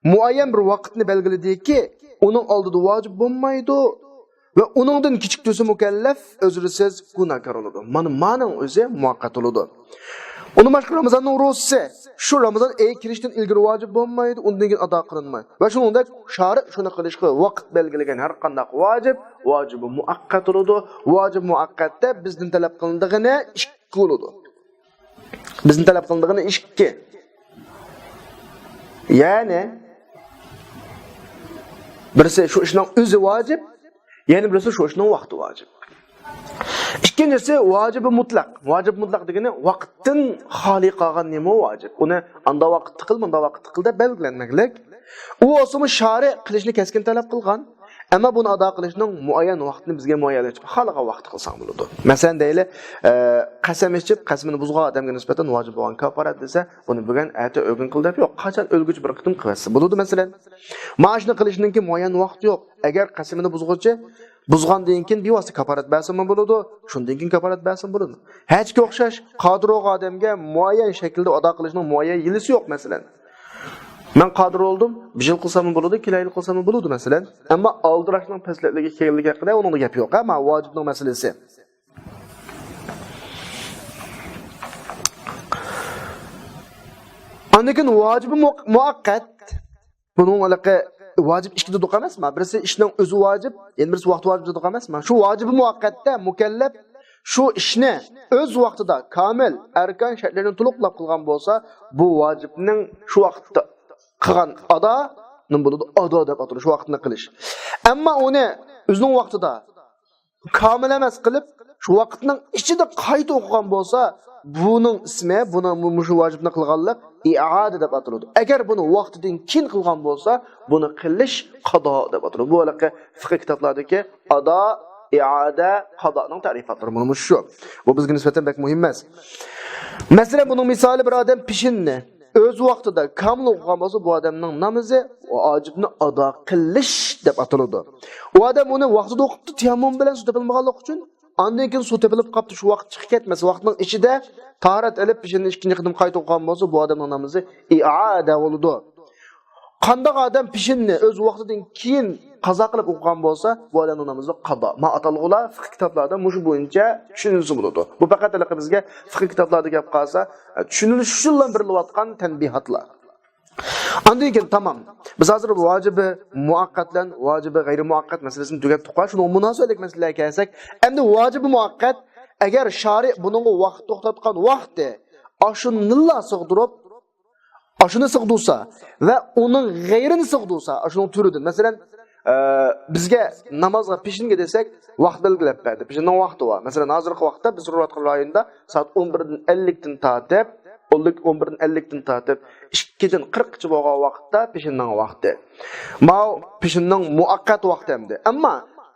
مۇئەييەن بىر ۋاقىتنى بەلگىلىدىكى، ئۇنىڭ ئالدىدا ۋاجىپ بولمايدۇ ۋە ئۇنىڭدىن كېچىكتۈرسە مۇكەللەپ ئۆزرىسىز گۇناھكار بولىدۇ. مانا مانىڭ ئۆزى مۇۋەققەت بولىدۇ. ئۇنىڭ باشقا رامىزاننىڭ روزىسى شۇ رامىزان ئېيى كېلىشتىن ئىلگىرى ۋاجىپ بولمايدۇ، ئۇندىن كېيىن ئادا قىلىنمايدۇ. ۋە شۇنىڭدەك شارى شۇنى قىلىشقا ۋاقىت بەلگىلىگەن ھەر قانداق ۋاجىپ، ۋاجىبى مۇۋەققەت بولىدۇ. ۋاجىبى مۇۋەققەتتە بىزدىن تەلەپ قىلىنىدىغىنى ئىككى بولىدۇ. بىزدىن تەلەپ قىلىنىدىغىنى ئىككى. يەنى بىرسى شۇ ئىشنىڭ ئۆزى ۋاجىپ، يەنە بىرسى شۇ ئىشنىڭ ۋاقتى ۋاجىپ. ئىككىنچىسى ۋاجىبى مۇتلەق. ۋاجىبى مۇتلەق دېگىنى ۋاقىتتىن خالىي قالغان نېمە ۋاجىپ؟ ئۇنى ئاندا ۋاقىتتا قىل، مۇندا ۋاقىتتا قىل دەپ بەلگىلەنمەكلىك. ئۇ بولسىمۇ شارى قىلىشنى كەسكىن تەلەپ قىلغان. ئەمما بۇنى ئادا قىلىشنىڭ مۇئەييەن ۋاقتىنى بىزگە مۇئەييەنلەشتۈرۈپ، خالىغان ۋاقىتتا قىلساڭ بولىدۇ. مەسىلەن دەيلى، ئە، قەسەم ئىچىپ، قەسىمىنى بۇزغان ئادەمگە نىسبەتەن ۋاجىپ بولغان كاپارەت دېسە، بۇنى بۈگۈن، ئەتە، ئۆگۈن قىل دەپ يوق. قاچان ئۆلگۈچە بىر قېتىم قىلىۋەتسە بولىدۇ، مەسىلەن. مانا شۇنى قىلىشنىڭكى مۇئەييەن ۋاقتى يوق. ئەگەر قەسىمىنى بۇزغۇچى بۇزغاندىن كېيىن بىۋاسىتە كاپارەت بەرسىمۇ بولىدۇ، شۇندىن كېيىن كاپارەت بەرسىمۇ بولىدۇ. ھەجگە ئوخشاش، قادىر بولغان ئادەمگە مۇئەييەن شەكىلدە ئادا قىلىشنىڭ مۇئەييەن يىلىسى يوق، مەسىلەن. مەن قادىر بولدۇم، بىر يىل قىلساممۇ بولىدۇ، كېلەر يىل قىلساممۇ بولىدۇ، مەسىلەن. ئەمما ئالدىراشنىڭ پەزىلەتلىرىگە كەلگەنلىكى ھەققىدە ئۇنىڭدا گەپ يوق، ھە، مانا ۋاجىپنىڭ مەسىلىسى. ئاندىن كېيىن ۋاجىبى مۇ-، مۇۋەققەت. بۇنىڭ ھېلىقى ۋاجىپ ئىككى دېدۇق ئەمەسما؟ بىرسى ئىشنىڭ ئۆزى ۋاجىپ، يەنە بىرسى ۋاقتى ۋاجىپ دېدۇق ئەمەسما؟ شۇ ۋاجىبى مۇۋەققەتتە مۇكەللەپ شۇ ئىشنى ئۆز ۋاقتىدا كامىل ئەركان شەرتلىرىنى تولۇقلاپ قىلغان بولسا، بۇ ۋاجىپنىڭ شۇ ۋاقىتتا قىلغان ئادا نېمە بولىدۇ؟ ئادا دەپ ئاتىلىدۇ، شۇ ۋاقىتنى قىلىش. ئەمما ئۇنى ئۆزىنىڭ ۋاقتىدا كامىل ئەمەس قىلىپ، شۇ ۋاقىتنىڭ ئىچىدە قايتا ئوقۇغان بولسا، بۇنىڭ ئىسمى، بۇنىڭ مۇ-، مۇشۇ ۋاجىپنى قىلغانلىق ئىئادە دەپ ئاتىلىدۇ. ئەگەر بۇنى ۋاقتىدىن كېيىن قىلغان بولسا، بۇنى قىلىش قازا دەپ ئاتىلىدۇ. بۇ ھېلىقى فىقھىي كىتابلاردىكى ئادا، ئىئادە، قازانىڭ تەرىپاتلىرى مانا مۇشۇ. بۇ بىزگە نىسبەتەن بەك مۇھىم ئەمەس. مەسىلەن، بۇنىڭ مىسالى بىر ئادەم پېشىننى ئۆز ۋاقتىدا كامىل ئوقۇغان بولسا، بۇ ئادەمنىڭ نامىزى ۋاجىپنى ئادا قىلىش دەپ ئاتىلىدۇ. ئۇ ئادەم ئۇنى ۋاقتىدا ئوقۇپتۇ، تەيەممۇم بىلەن سۇ تېپىلمىغانلىقى ئۈچۈن. ئاندىن كېيىن سۇ تېپىلىپ قاپتۇ، شۇ ۋاقىت چىقىپ كەتمەسە، ۋاقىتنىڭ ئىچىدە تاھارەت ئېلىپ، پېشىننى ئىككىنچى قېتىم قايتا ئوقۇغان بولسا، بۇ ئادەمنىڭ نامىزى ئىئادە بولىدۇ. قانداق ئادەم پېشىننى ئۆز ۋاقتىدىن كېيىن قازا قىلىپ ئوقۇغان بولسا، بۇ ئادەمنىڭ نامىزى قازا. ما ئاتالغۇلار فىقھ كىتابلاردا مۇشۇ بويىچە چۈشىنىلسە بولىدۇ. بۇ پەقەت ھېلىقى بىزگە فىقھ كىتابلاردا گەپ قالسا، چۈشىنىلىشى ئۈچۈنلا بېرىلىۋاتقان تەنبىھاتلار. ئاندىن كېيىن تامام. بىز ھازىر ۋاجىبى مۇۋەققەت بىلەن ۋاجىبى غەيرىي مۇۋەققەت مەسىلىسىنى تۈگەتتۇق. شۇنىڭغا مۇناسىۋەتلىك مەسىلىگە كەلسەك، ئەمدى ۋاجىبى مۇۋەققەت، ئەگەر شارى بۇنىڭغا ۋاقىت توختاتقان ۋاقتى، ئاشۇنىلا سىغدۇرۇپ، ئاشۇنى سىغدۇرسا ۋە ئۇنىڭ غەيرىنى سىغدۇرسا، ئاشۇنىڭ تۈرىدىن. مەسىلەن، ئە، بىزگە نامازغا پېشىنگە دېسەك، ۋاقىت بەلگىلەپ بەردى. پېشىننىڭ ۋاقتى بار. مەسىلەن، ھازىرقى ۋاقىتتا بىز تۇرۇۋاتقان رايوندا سائەت ئون بىردىن ئەللىكتىن تارتىپ، ئون بىردىن ئەللىكتىن تارتىپ ئىككىدىن قىرىققىچە بولغان ۋاقىتتا پېشىننىڭ ۋاقتى. ماۋۇ پېشىننىڭ مۇۋەققەت ۋاقتى ئەمدى. ئەمما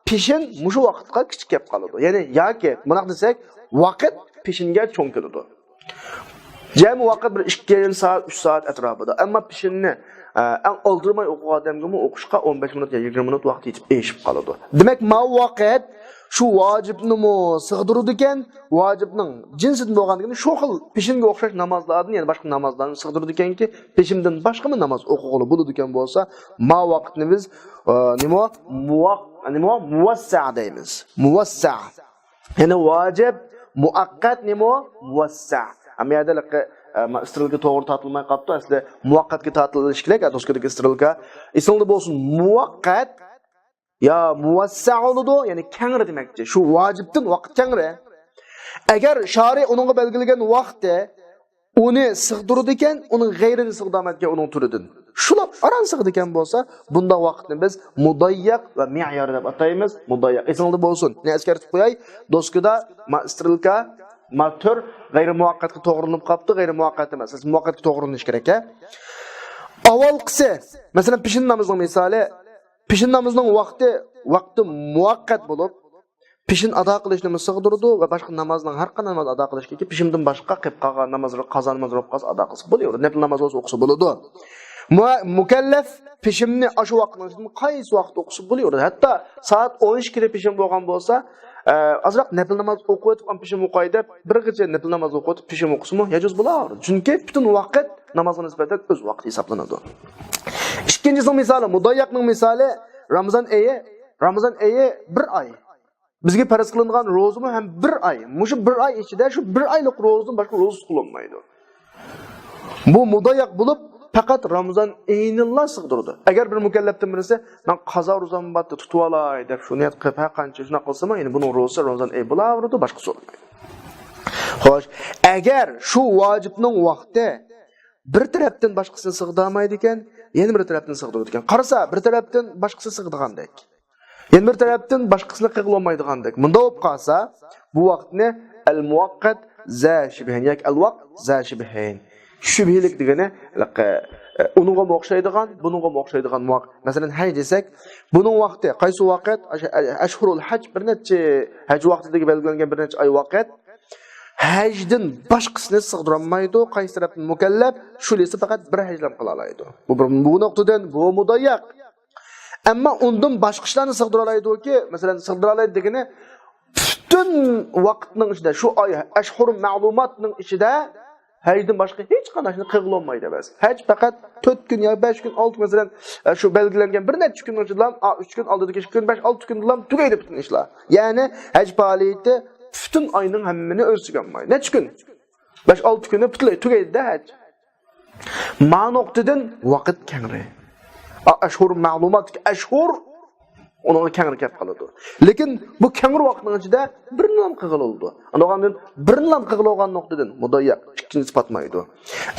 پېشىن مۇشۇ ۋاقىتقا كىچىك كەپ قالىدۇ. يەنى ياكى مۇنداق دېسەك، ۋاقىت پېشىنگە چوڭ كېلىدۇ. جەمئىي ۋاقىت بىر ئىككى يېرىم سائەت، ئۈچ سائەت ئەتراپىدا. ئەمما پېشىننى، ئە، ئەڭ ئالدىرىماي ئوقۇغان ئادەمگىمۇ ئوقۇشقا ئون بەش مىنۇت يا يىگىرمە مىنۇت ۋاقىت يېتىپ ئېشىپ قالىدۇ. دېمەك، ماۋۇ ۋاقىت شۇ ۋاجىپنىمۇ سىغدۇرىدىكەن، ۋاجىپنىڭ جىنسىدىن بولغاندىكىن شۇ خىل پېشىنگە ئوخشاش نامازلاردىن، يەنى باشقا نامازلارنى سىغدۇرىدىكەنكى، پېشىندىن باشقىمۇ ناماز ئوقۇغىلى بولىدىكەن بولسا، ما ۋاقىتنى بىز، ئە، نېمە، مۇۋاق-، نېمە، مۇۋەسسە دەيمىز. مۇۋەسسە. يەنى ۋاجىپ، مۇۋەققەت نېمە؟ مۇۋەسسە. ئەمما يەردە ھېلىقى، ئە، ما-، ئىسترېلكا توغرا تارتىلماي قاپتۇ. ئەسلى مۇۋەققەتكە تارتىلىشى كېرەك، ئە، دوسكىدىكى ئىسترېلكا. ئېسىڭلاردا بولسۇن، مۇۋەققەت يا مۇۋەسسە بولىدۇ، يەنى كەڭرى دېمەكچى. شۇ ۋاجىپتىن ۋاقىت كەڭرى. ئەگەر شارى ئۇنىڭغا بەلگىلىگەن ۋاقتى ئۇنى سىغدۇرىدىكەن، ئۇنىڭ غەيرىنى سىغدۇرمايدىكەن ئۇنىڭ تۈرىدىن. شۇلاپ ئاران سىغىدىكەن بولسا، بۇنداق ۋاقىتنى بىز مۇدەييەق ۋە مىئيار دەپ ئاتايمىز. مۇدەييەق. ئېسىڭلاردا بولسۇن. نى ئەسكەرتىپ قوياي. دوسكىدا ما-، ئىسترېلكا ما تۈر غەيرىي مۇۋەققەتكە توغرىلىنىپ قاپتۇ، غەيرىي مۇۋەققەت ئەمەس. مۇۋەققەتكە توغرىلىنىش كېرەك، ھە؟ ئاۋۋالقىسى، مەسىلەن، پېشىن نامىزىنىڭ مىسالى، پېشىن نامىزىنىڭ ۋاقتى، ۋاقتى مۇۋەققەت بولۇپ، پېشىن ئادا قىلىشنىمۇ سىغدۇرىدۇ ۋە باشقا نامازنىڭ ھەر قانداق ناماز ئادا قىلىشتىكى پېشىندىن باشقا قېلىپ قالغان نامازلىرى، قازا نامازلىرى بولۇپ قالسا ئادا قىلسا بولىۋېرىدۇ. نەپىل ناماز بولسا ئوقۇسا بولىدۇ. مۇ-، مۇكەللەپ پېشىننى ئاشۇ ۋاقىتنىڭ ئىچىدىن قايسى ۋاقىت ئوقۇسا بولىۋېرىدۇ. ھەتتا سائەت ئون ئىككىدە پېشىن بولغان بولسا، ئە، ئازراق نەپىل ناماز ئوقۇۋېتىپ، ئان پېشىن ئوقاي دەپ، بىرگىچە نەپىل ناماز ئوقۇۋېتىپ پېشىن ئوقۇسىمۇ ياجۇز بولىۋېرىدۇ. چۈنكى پۈتۈن ۋاقىت نامازغا نىسبەتەن ئۆز ۋاقتى ھېسابلىنىدۇ. ئىككىنچىسىنىڭ مىسالى، مۇداييەقنىڭ مىسالى، رامىزان ئېيى، رامىزان ئېيى بىر ئاي. بىزگە پەرز قىلىنغان روزىمۇ ھەم بىر ئاي. مۇشۇ بىر ئاي ئىچىدە شۇ بىر ئايلىق روزىدىن باشقا روزا تۇتقىلى بولمايدۇ. بۇ مۇداييەق بولۇپ، پەقەت رامىزان ئېيىنىلا سىغدۇرىدۇ. ئەگەر بىر مۇكەللەپتىن بىرسى، مەن قازا روزام بارتى، تۇتۇۋالاي دەپ شۇ نىيەت قىلىپ، ھەر قانچە شۇنداق قىلسىمۇ، يەنى بۇنىڭ روزىسى رامىزان ئېيى بولاۋېرىدۇ، باشقىسى بولمايدۇ. خوش، ئەگەر شۇ ۋاجىپنىڭ ۋاقتى بىر تەرەپتىن باشقىسىنى سىغدۇرالمايدىكەن، يەنە بىر تەرەپتىن سىغدۇرىدىكەن. قارىسا، بىر تەرەپتىن باشقىسى سىغدىغاندەك. يەنە بىر تەرەپتىن باشقىسىنى قىلغىلى بولمايدىغاندەك. مۇنداق بولۇپ قالسا، بۇ ۋاقىتنى ئەل مۇۋەققەت زە شىبھەين ياكى ئەل ۋاقت زە شىبھەين. شۈبھىلىك دېگىنى، ھېلىقى، ئۇنىڭغىمۇ ئوخشايدىغان، بۇنىڭغىمۇ ئوخشايدىغان ۋاقىت. مەسىلەن، ھەج دېسەك، بۇنىڭ ۋاقتى قايسى ۋاقىت؟ ئەش-، ئەشھۇرۇل ھەج، بىر نەچچە ھەج ۋاقتىدىكى بەلگىلەنگەن بىر نەچچە ئاي ۋاقىت. ھەجدىن باشقىسىنى سىغدۇرالمايدۇ. قايسى تەرەپتىن مۇكەللەپ؟ شۇ دېسە پەقەت بىر ھەجلا قىلالايدۇ. بۇ بىر، بۇ نۇقتىدىن بۇ مۇداييەق. ئەمما ئۇندىن باشقا ئىشلارنى سىغدۇرالايدۇكى، مەسىلەن، سىغدۇرالايدۇ دېگىنى، پۈتۈن ۋاقىتنىڭ ئىچىدە، شۇ ئاي، ئەشھۇر مەلۇماتنىڭ ئىچىدە ھەجدىن باشقا ھېچ قانداق ئىشنى قىلغىلى بولمايدۇ ئەمەس. ھەج پەقەت تۆت كۈن يا بەش كۈن، ئالتە، مەسىلەن، شۇ بەلگىلەنگەن بىر نەچچە كۈننىڭ ئىچىدىلا، ئا، ئۈچ كۈن، ئالدىدىكى ئىككى كۈن، بەش، ئالتە كۈندىلا تۈگەيدۇ پۈتۈن ئىشلار. يەنى ھەج پائالىيىتى پۈتۈن ئاينىڭ ھەممىنى ئۆز ئىچىگە ئالمايدۇ. نەچچە كۈن؟ بەش، ئالتە كۈنى پۈتۈنلەي تۈگەيدۇ-دە ھەج. ما نۇقتىدىن ۋاقىت كەڭرى. ئا، ئەشھۇر مەلۇماتتىكى ئەشھۇر ئۇنىڭغا كەڭرى كەپ قالىدۇ. لېكىن بۇ كەڭرى ۋاقىتنىڭ ئىچىدە بىرنىلا قىلغىلى بولىدۇ. ئاندىن بىرنىلا قىلغىلى بولغان نۇقتىدىن مۇداييەق، ئىككىنچىسى پاتمايدۇ.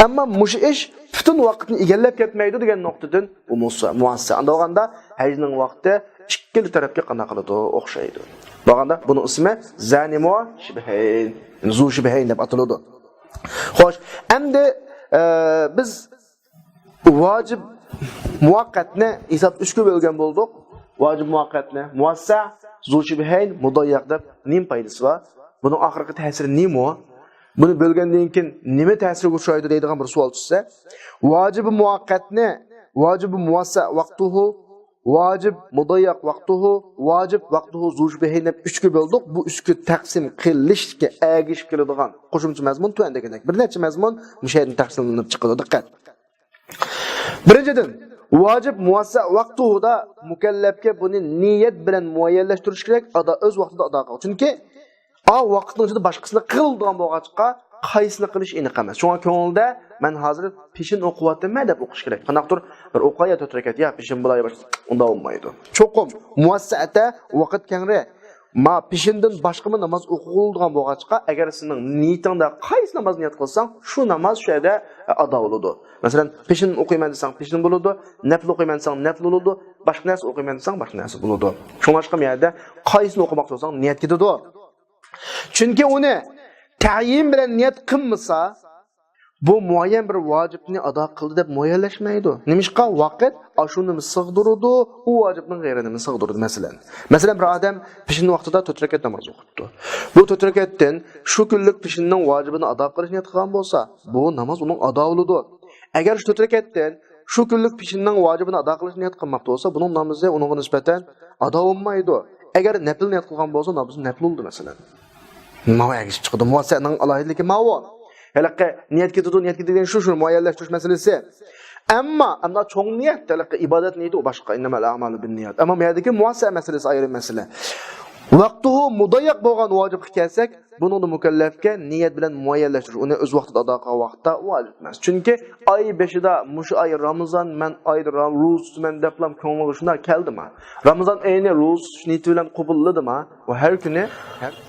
ئەمما مۇشۇ ئىش پۈتۈن ۋاقىتنى ئىگىلەپ كەتمەيدۇ دېگەن نۇقتىدىن ئۇ مۇسا-، مۇۋەسسە. ئاندىن بولغاندا ھەجنىڭ ۋاقتى ئىككىلا تەرەپكە قانداق قىلىدۇ؟ ئوخشايدۇ. بولغاندا بۇنىڭ ئىسمى زەنى مۇشبىھەين، زۇ شىبھەين دەپ ئاتىلىدۇ. خوش، ئەمدى، ئە، بىز ۋاجىب مۇۋەققەتنى ھېساب ئۈچكە بۆلگەن بولدۇق. ۋاجىب مۇۋەققەتنى مۇۋەسسە، زۇ شىبھەين، مۇداييەق دەپ نېمە پايدىسى بار؟ بۇنىڭ ئاخىرقى تەسىرى نېمە؟ بۇنى بۆلگەندىن كېيىن نېمە تەسىرگە ئۇچرايدۇ دەيدىغان بىر سوئال چۈشسە، ۋاجىب مۇۋەققەتنى، ۋاجىب مۇۋەسسە ۋاقتۇھۇ، ۋاجىب مۇداييەق ۋاقتۇھۇ، ۋاجىب ۋاقتۇھۇ زۇ شىبھەين دەپ ئۈچكە بۆلدۇق. بۇ ئۈچكە تەقسىم قىلىشتىكى ئەگىشىپ كېلىدىغان قوشۇمچە مەزمۇن تۆۋەندىكىدەك. بىر نەچچە مەزمۇن مۇشۇ يەردىن تەقسىملىنىپ چىقىدۇ. دىققەت! بىرىنچىدىن، ۋاجىب مۇۋەسسە ۋاقتۇھۇدا مۇكەللەپكە بۇنى نىيەت بىلەن مۇئەييەنلەشتۈرۈش كېرەك، ئادا، ئۆز ۋاقتىدا ئادا قىل. چۈنكى ئا ۋاقىتنىڭ ئىچىدە باشقىسىنى قىلىدىغان بولغاچقا، قايسىنى قىلىش ئېنىق ئەمەس. شۇڭا كۆڭلىدە مەن ھازىر پېشىن ئوقۇۋاتىمەن دەپ ئوقۇش كېرەك. قانداقتۇر بىر ئوقۇي يا تۆت رەكەت، يا پېشىن بولاي، باشقا، ئۇنداق بولمايدۇ. چوقۇم مۇۋەسسەتە ۋاقىت كەڭرى، ما پېشىندىن باشقىمۇ ناماز ئوقۇغىلىدىغان بولغاچقا، ئەگەر سېنىڭ نىيىتىڭدە قايسى ناماز نىيەت قىلساڭ، شۇ ناماز شۇ يەردە ئادا بولىدۇ. مەسىلەن، پېشىن ئوقۇيمەن دېسەڭ، پېشىن بولىدۇ، نەپىل ئوقۇيمەن دېسەڭ، نەپىل بولىدۇ، باشقا نەرسە ئوقۇيمەن دېسەڭ، باشقا نەرسە بولىدۇ. شۇڭلاشقا بۇ يەردە قايسىنى ئوقۇماقچى بولساڭ، نىيەت كېتىدۇ. چۈنكى ئۇنى تەيىن بىلەن نىيەت قىلمىسا، بۇ مۇئەييەن بىر ۋاجىپنى ئادا قىلدى دەپ مۇئەييەنلەشمەيدۇ. نېمىشقا؟ ۋاقىت ئاشۇنىمۇ سىغدۇرىدۇ، ئۇ ۋاجىپنىڭ غەيرىنىمۇ سىغدۇرىدۇ. مەسىلەن، مەسىلەن، بىر ئادەم پېشىن ۋاقتىدا تۆت رەكەت ناماز ئوقۇپتۇ. بۇ تۆت رەكەتتىن شۇ كۈنلۈك پېشىننىڭ ۋاجىپىنى ئادا قىلىش نىيەت قىلغان بولسا، بۇ ناماز ئۇنىڭ ئادا بولىدۇ. ئەگەر شۇ تۆت رەكەتتىن شۇ كۈنلۈك پېشىننىڭ ۋاجىپىنى ئادا قىلىش نىيەت قىلماپتۇ بولسا، بۇنىڭ نامىزى ئۇنىڭغا نىسبەتەن ئادا بولمايدۇ. ئەگەر نەپىل نىيەت قىلغان بولسا، نامىزى نەپىل بولىدۇ، مەسىلەن. ماۋۇ ئەگىشىپ چىقىدۇ. مۇۋەسسەنىڭ ئالاھىدىلىكى ماۋۇ. ھېلىقى نىيەت كېتىدۇ، نىيەت كېتىدۇ دېگەن شۇ، شۇنى مۇئەييەنلەشتۈرۈش مەسىلىسى. ئەمما، ئەمما چوڭ نىيەت، ھېلىقى ئىبادەت نىيىتى ئۇ باشقا. ئىننەمەل ئەمالۇ بىننىيات. ئەمما بۇ يەردىكى مۇۋەسسە مەسىلىسى ئايرى مەسىلە. ۋاقتۇھۇ مۇداييەق بولغان ۋاجىپقا كەلسەك، بۇنىڭدا مۇكەللەپكە نىيەت بىلەن مۇئەييەنلەشتۈرۈش، ئۇنى ئۆز ۋاقتىدا ئادا قىلغان ۋاقىتتا ۋاجىپ ئەمەس. چۈنكى ئاي بېشىدا، مۇشۇ ئاي رامىزان، مەن ئايدا را-، روزا تۇتىمەن دەپلا كۆڭلىگە شۇنداق كەلدىما؟ رامىزان ئېيىنى روزا تۇتۇش نىيىتى بىلەن قوبۇللىدىما؟ ئۇ ھەر كۈنى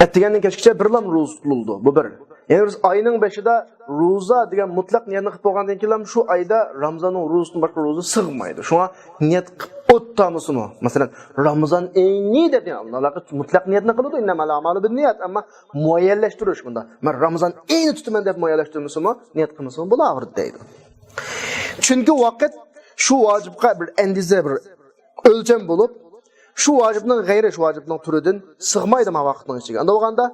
ئەتىگەندىن كەچكىچە بىرلا روزا تۇتۇلىدۇ. بۇ بىر. يەنى بىز ئاينىڭ بېشىدا روزا دېگەن مۇتلەق نىيەتنى قىلىپ بولغاندىن كېيىن شۇ ئايدا رامىزاننىڭ روزىسىدىن باشقا روزا سىغمايدۇ. شۇڭا نىيەت قىلىپ ئولتۇرمىسىمۇ، مەسىلەن، رامىزان ئېيىنى دەپ، يەنى مۇتلەق نىيەتنى قىلىدۇ، ئىننەمەل ئەمالۇ بىننىيەت، ئەمما مۇئەييەنلەشتۈرۈش بۇندا. مەن رامىزان ئېيىنى تۇتىمەن دەپ مۇئەييەنلەشتۈرمىسىمۇ، نىيەت قىلمىسىمۇ بولاۋېرىدۇ دەيدۇ. چۈنكى ۋاقىت شۇ ۋاجىپقا بىر ئەندىزە، بىر ئۆلچەم بولۇپ، شۇ ۋاجىپنىڭ غەيرى شۇ ۋاجىپنىڭ تۈرىدىن سىغمايدۇ ما ۋاقىتنىڭ ئىچىگە. ئەندى بولغاندا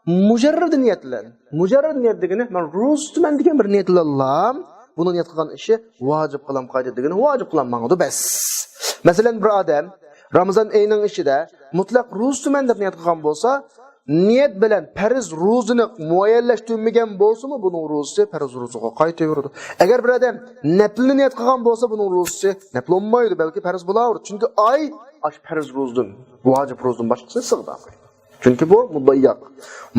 مۇجەررەد نىيەت بىلەن، مۇجەررەد نىيەت دېگىنى مەن روزا تۇتىمەن دېگەن بىر نىيەت بىلەنلا بۇنىڭ نىيەت قىلغان ئىشى ۋاجىپ قىلام قايتىدۇ دېگىنى ۋاجىپ قىلام ماڭىدۇ بەس. مەسىلەن، بىر ئادەم رامىزان ئېيىنىڭ ئىچىدە مۇتلەق روزا تۇتىمەن دەپ نىيەت قىلغان بولسا، نىيەت بىلەن پەرز روزىنى مۇئەييەنلەشتۈرمىگەن بولسىمۇ، بۇنىڭ روزىسى پەرز روزىغا قايتىۋېرىدۇ. ئەگەر بىر ئادەم نەپلىنى نىيەت قىلغان بولسا، بۇنىڭ روزىسى نەپلى بولمايدۇ، بەلكى پەرز بولاۋېرىدۇ. چۈنكى ئاي ئاشۇ پەرز روزىدىن، ۋاجىپ روزىدىن باشقىسىنى سىغدۇرمايدۇ. چۈنكى بۇ مۇدەييەق.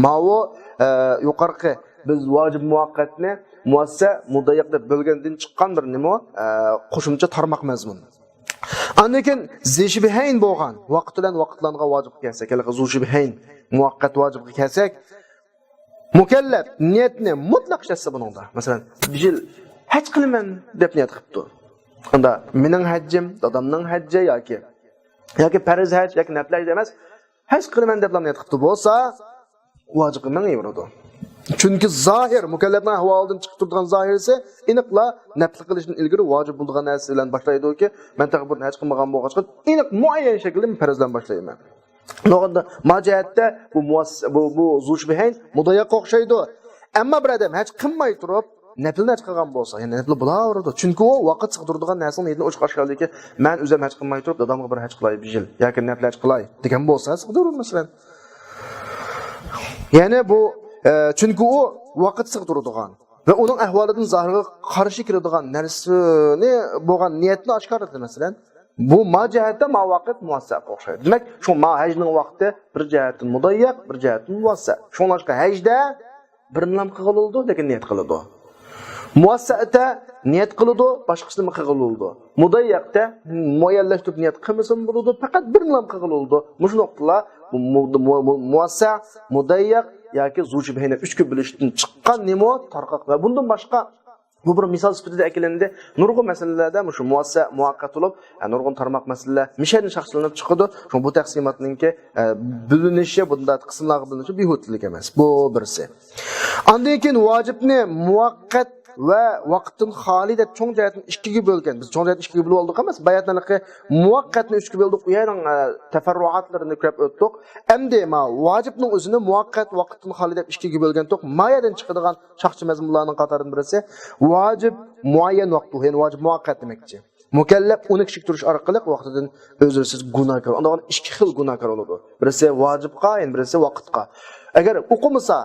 ماۋۇ، ئە، يۇقىرىقى بىز ۋاجىپ مۇۋەققەتنى مۇۋەسسە، مۇدەييەق دەپ بۆلگەندىن چىققان بىر نېمە، ئە، قوشۇمچە تارماق مەزمۇن. ئاندىن كېيىن زىشبىھەين بولغان، ۋاقىت بىلەن ۋاقىتلانغان ۋاجىپقا كەلسەك، ھېلىقى زۇشبىھەين مۇۋەققەت ۋاجىپقا كەلسەك، مۇكەللەپ نىيەتنى مۇتلەق ئىشلەتسە بۇنىڭدا، مەسىلەن، بىر يىل ھەج قىلىمەن دەپ نىيەت قىپتۇ. ئۇندا مېنىڭ ھەججىم، دادامنىڭ ھەججى ياكى، ياكى پەرز ھەج ياكى نەپلى ھەج ئەمەس، ھەج قىلىمەن دەپلا نىيەت قىپتۇ بولسا، ۋاجىپقا مېڭىۋېرىدۇ. چۈنكى زاھىر، مۇكەللەپنىڭ ئەھۋالىدىن چىقىپ تۇرىدىغان زاھىرىسى ئېنىقلا نەپلى قىلىشتىن ئىلگىرى ۋاجىپ بولىدىغان نەرسە بىلەن باشلايدۇكى، مەن تېخى بۇرۇن ھەج قىلمىغان بولغاچقا، ئېنىق مۇئەييەن شەكىلدە پەرز بىلەن باشلايمەن. نوغاندا ما جەھەتتە بۇ مۇۋەس-، بۇ، بۇ زۇشبىھەين مۇدەييەققە ئوخشايدۇ. ئەمما بىر ئادەم ھەج قىلماي تۇرۇپ، نەپلىنى ھەج قىلغان بولسا، يەنى نەپلى بولاۋېرىدۇ. چۈنكى ئۇ ۋاقىت سىغدۇرىدىغان نەرسىنىڭ نىيىتىنى ئوچۇق ئاشكارىلىدىكى، مەن ئۆزۈم ھەج قىلماي تۇرۇپ، دادامغا بىر ھەج قىلاي بىر يىل ياكى نەپلى ھەج قىلاي دېگەن بولسا، سىغدۇرىدۇ، مەسىلەن. يەنى بۇ، ئە، چۈنكى ئۇ ۋاقىت سىغدۇرىدىغان ۋە ئۇنىڭ ئەھۋالىدىن زاھىرغا قارشى كېلىدىغان نەرسىنى بولغان نىيەتنى ئاشكارىلىدى، مەسىلەن. بۇ ما جەھەتتە ما ۋاقىت مۇۋەسسەگە ئوخشايدۇ. دېمەك، شۇ ما ھەجنىڭ ۋاقتى بىر جەھەتتىن مۇدەييەق، بىر جەھەتتىن مۇۋەسسە. شۇڭلاشقا ھەجدە بىرنىلا قىلغىلى بولىدۇ، لېكىن نىيەت قىلىدۇ. مۇۋەسسەدە نىيەت قىلىدۇ، باشقىسىنى قىلغىلى بولىدۇ. مۇدەييەقتە مۇئەييەنلەشتۈرۈپ نىيەت قىلمىسىمۇ بولىدۇ، پەقەت بىرنىلا قىلغىلى بولىدۇ. مۇشۇ نۇقتىلار بۇ مۇ-، مۇ-، مۇ-، مۇۋەسسە، مۇدەييەق ياكى زۇشبىھەينى ئۈچكە بۆلۈشتىن چىققان نېمە تارقاق ۋە بۇندىن باشقا بۇ بىر مىسال سۈپىتىدە ئەكېلىندى. نۇرغۇن مەسىلىلەردە مۇشۇ مۇۋەسسە، مۇۋەققەت بولۇپ، ھە، نۇرغۇن تارماق مەسىلىلەر مىشەدىن شاخسىلىنىپ چىقىدۇ. شۇڭا بۇ تەقسىماتنىڭكى، ھە، بۆلۈنۈشى، بۇنداق قىسىملارغا بۆلۈنۈشى بىھۇدىلىك ئەمەس. بۇ بىرسى. ئاندىن كېيىن ۋاجىپنى مۇۋەققەت ۋە ۋاقىتتىن خالىي دەپ چوڭ جەھەتتىن ئىككىگە بۆلگەن. بىز چوڭ جەھەتتىن ئىككىگە بۆلۈپ ئالدۇق ئەمەس، باياتىن ھېلىقى مۇۋەققەتنى ئۈچكە بۆلدۇق، ئۇ يەرنىڭ، ئە، تەپەررۇئاتلىرىنى كۆرۈپ ئۆتتۇق. ئەمدى ما ۋاجىپنىڭ ئۆزىنى مۇۋەققەت ۋاقىتتىن خالىي دەپ ئىككىگە بۆلگەنتۇق. ما يەردىن چىقىدىغان شاخچى مەزمۇنلارنىڭ قاتارىدىن بىرسى ۋاجىپ مۇئەييەن ۋاقتى، يەنى ۋاجىپ مۇۋەققەت دېمەكچى. مۇكەللەپ ئۇنى كىچىك تۇرۇش ئارقىلىق ۋاقتىدىن ئۆزرىسىز گۇناھكار. ئاندىن ئىككى خىل گۇناھكار بولىدۇ. بىرسى ۋاجىپقا، يەنە بىرسى ۋاقىتقا. ئەگەر ئوقۇمىسا،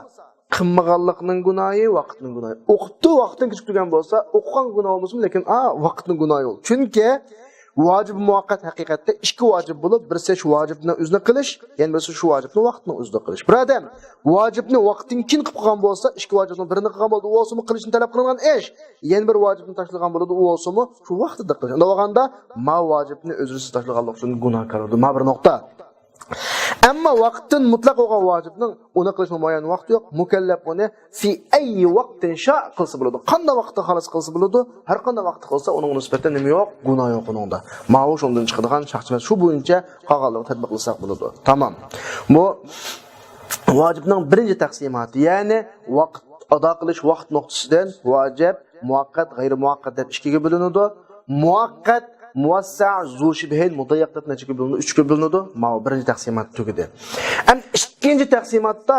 قىلمىغانلىقنىڭ گۇناھى، ۋاقىتنىڭ گۇناھى. ئوقۇپتۇ، ۋاقتىدىن كېچىكتۈرگەن بولسا، ئوقۇغان گۇناھ بولمىسىمۇ، لېكىن، ئا، ۋاقىتنىڭ گۇناھى بولدى. چۈنكى ۋاجىپ مۇۋەققەت ھەقىقەتتە ئىككى ۋاجىپ بولۇپ، بىرسى شۇ ۋاجىپنى ئۆزىنى قىلىش، يەنە بىرسى شۇ ۋاجىپنى ۋاقىتنىڭ ئۆزىدە قىلىش. بىر ئادەم ۋاجىپنى ۋاقتىدىن كېيىن قىلىپ قالغان بولسا، ئىككى ۋاجىپنىڭ بىرىنى قىلغان بولىدۇ، ئۇ بولسىمۇ قىلىشنى تەلەپ قىلىنغان ئىش. يەنە بىر ۋاجىپنى تاشلىغان بولىدۇ، ئۇ بولسىمۇ شۇ ۋاقتىدا قىلىش. ئۇنداق بولغاندا، ما ۋاجىپنى ئۆزرىسىز تاشلىغانلىق ئۈچۈن گۇناھكار بولىدۇ. ما بىر نۇقتا. ئەمما ۋاقىتتىن مۇتلەق بولغان ۋاجىپنىڭ ئۇنى قىلىشنىڭ مۇئەييەن ۋاقتى يوق. مۇكەللەپ ئۇنى في أي وقت شاء قىلسا بولىدۇ. قانداق ۋاقىتتا خالىسا قىلسا بولىدۇ. ھەر قانداق ۋاقىتتا قىلسا، ئۇنىڭغا نىسبەتەن نېمە يوق؟ گۇناھ يوق ئۇنىڭدا. ماۋۇ شۇندىن چىقىدىغان شاخچىمەز. شۇ بويىچە قالغانلىقىنى تەتبىقلىساق بولىدۇ. تامام. بۇ ۋاجىپنىڭ بىرىنچى تەقسىماتى، يەنى ۋاقىت، ئادا قىلىش ۋاقىت نۇقتىسىدىن ۋاجىپ، مۇۋەققەت، غەيرىي مۇۋەققەت دەپ ئىككىگە بۆلۈنىدۇ. مۇۋەققەت، مۇۋەسسە، زۇشىبھەين، مۇدەييەق دەپ نەچچىگە بۆلۈنىدۇ؟ ئۈچكە بۆلۈنىدۇ. ماۋۇ بىرىنچى تەقسىمات تۈگىدى. ئەمدى ئىككىنچى تەقسىماتتا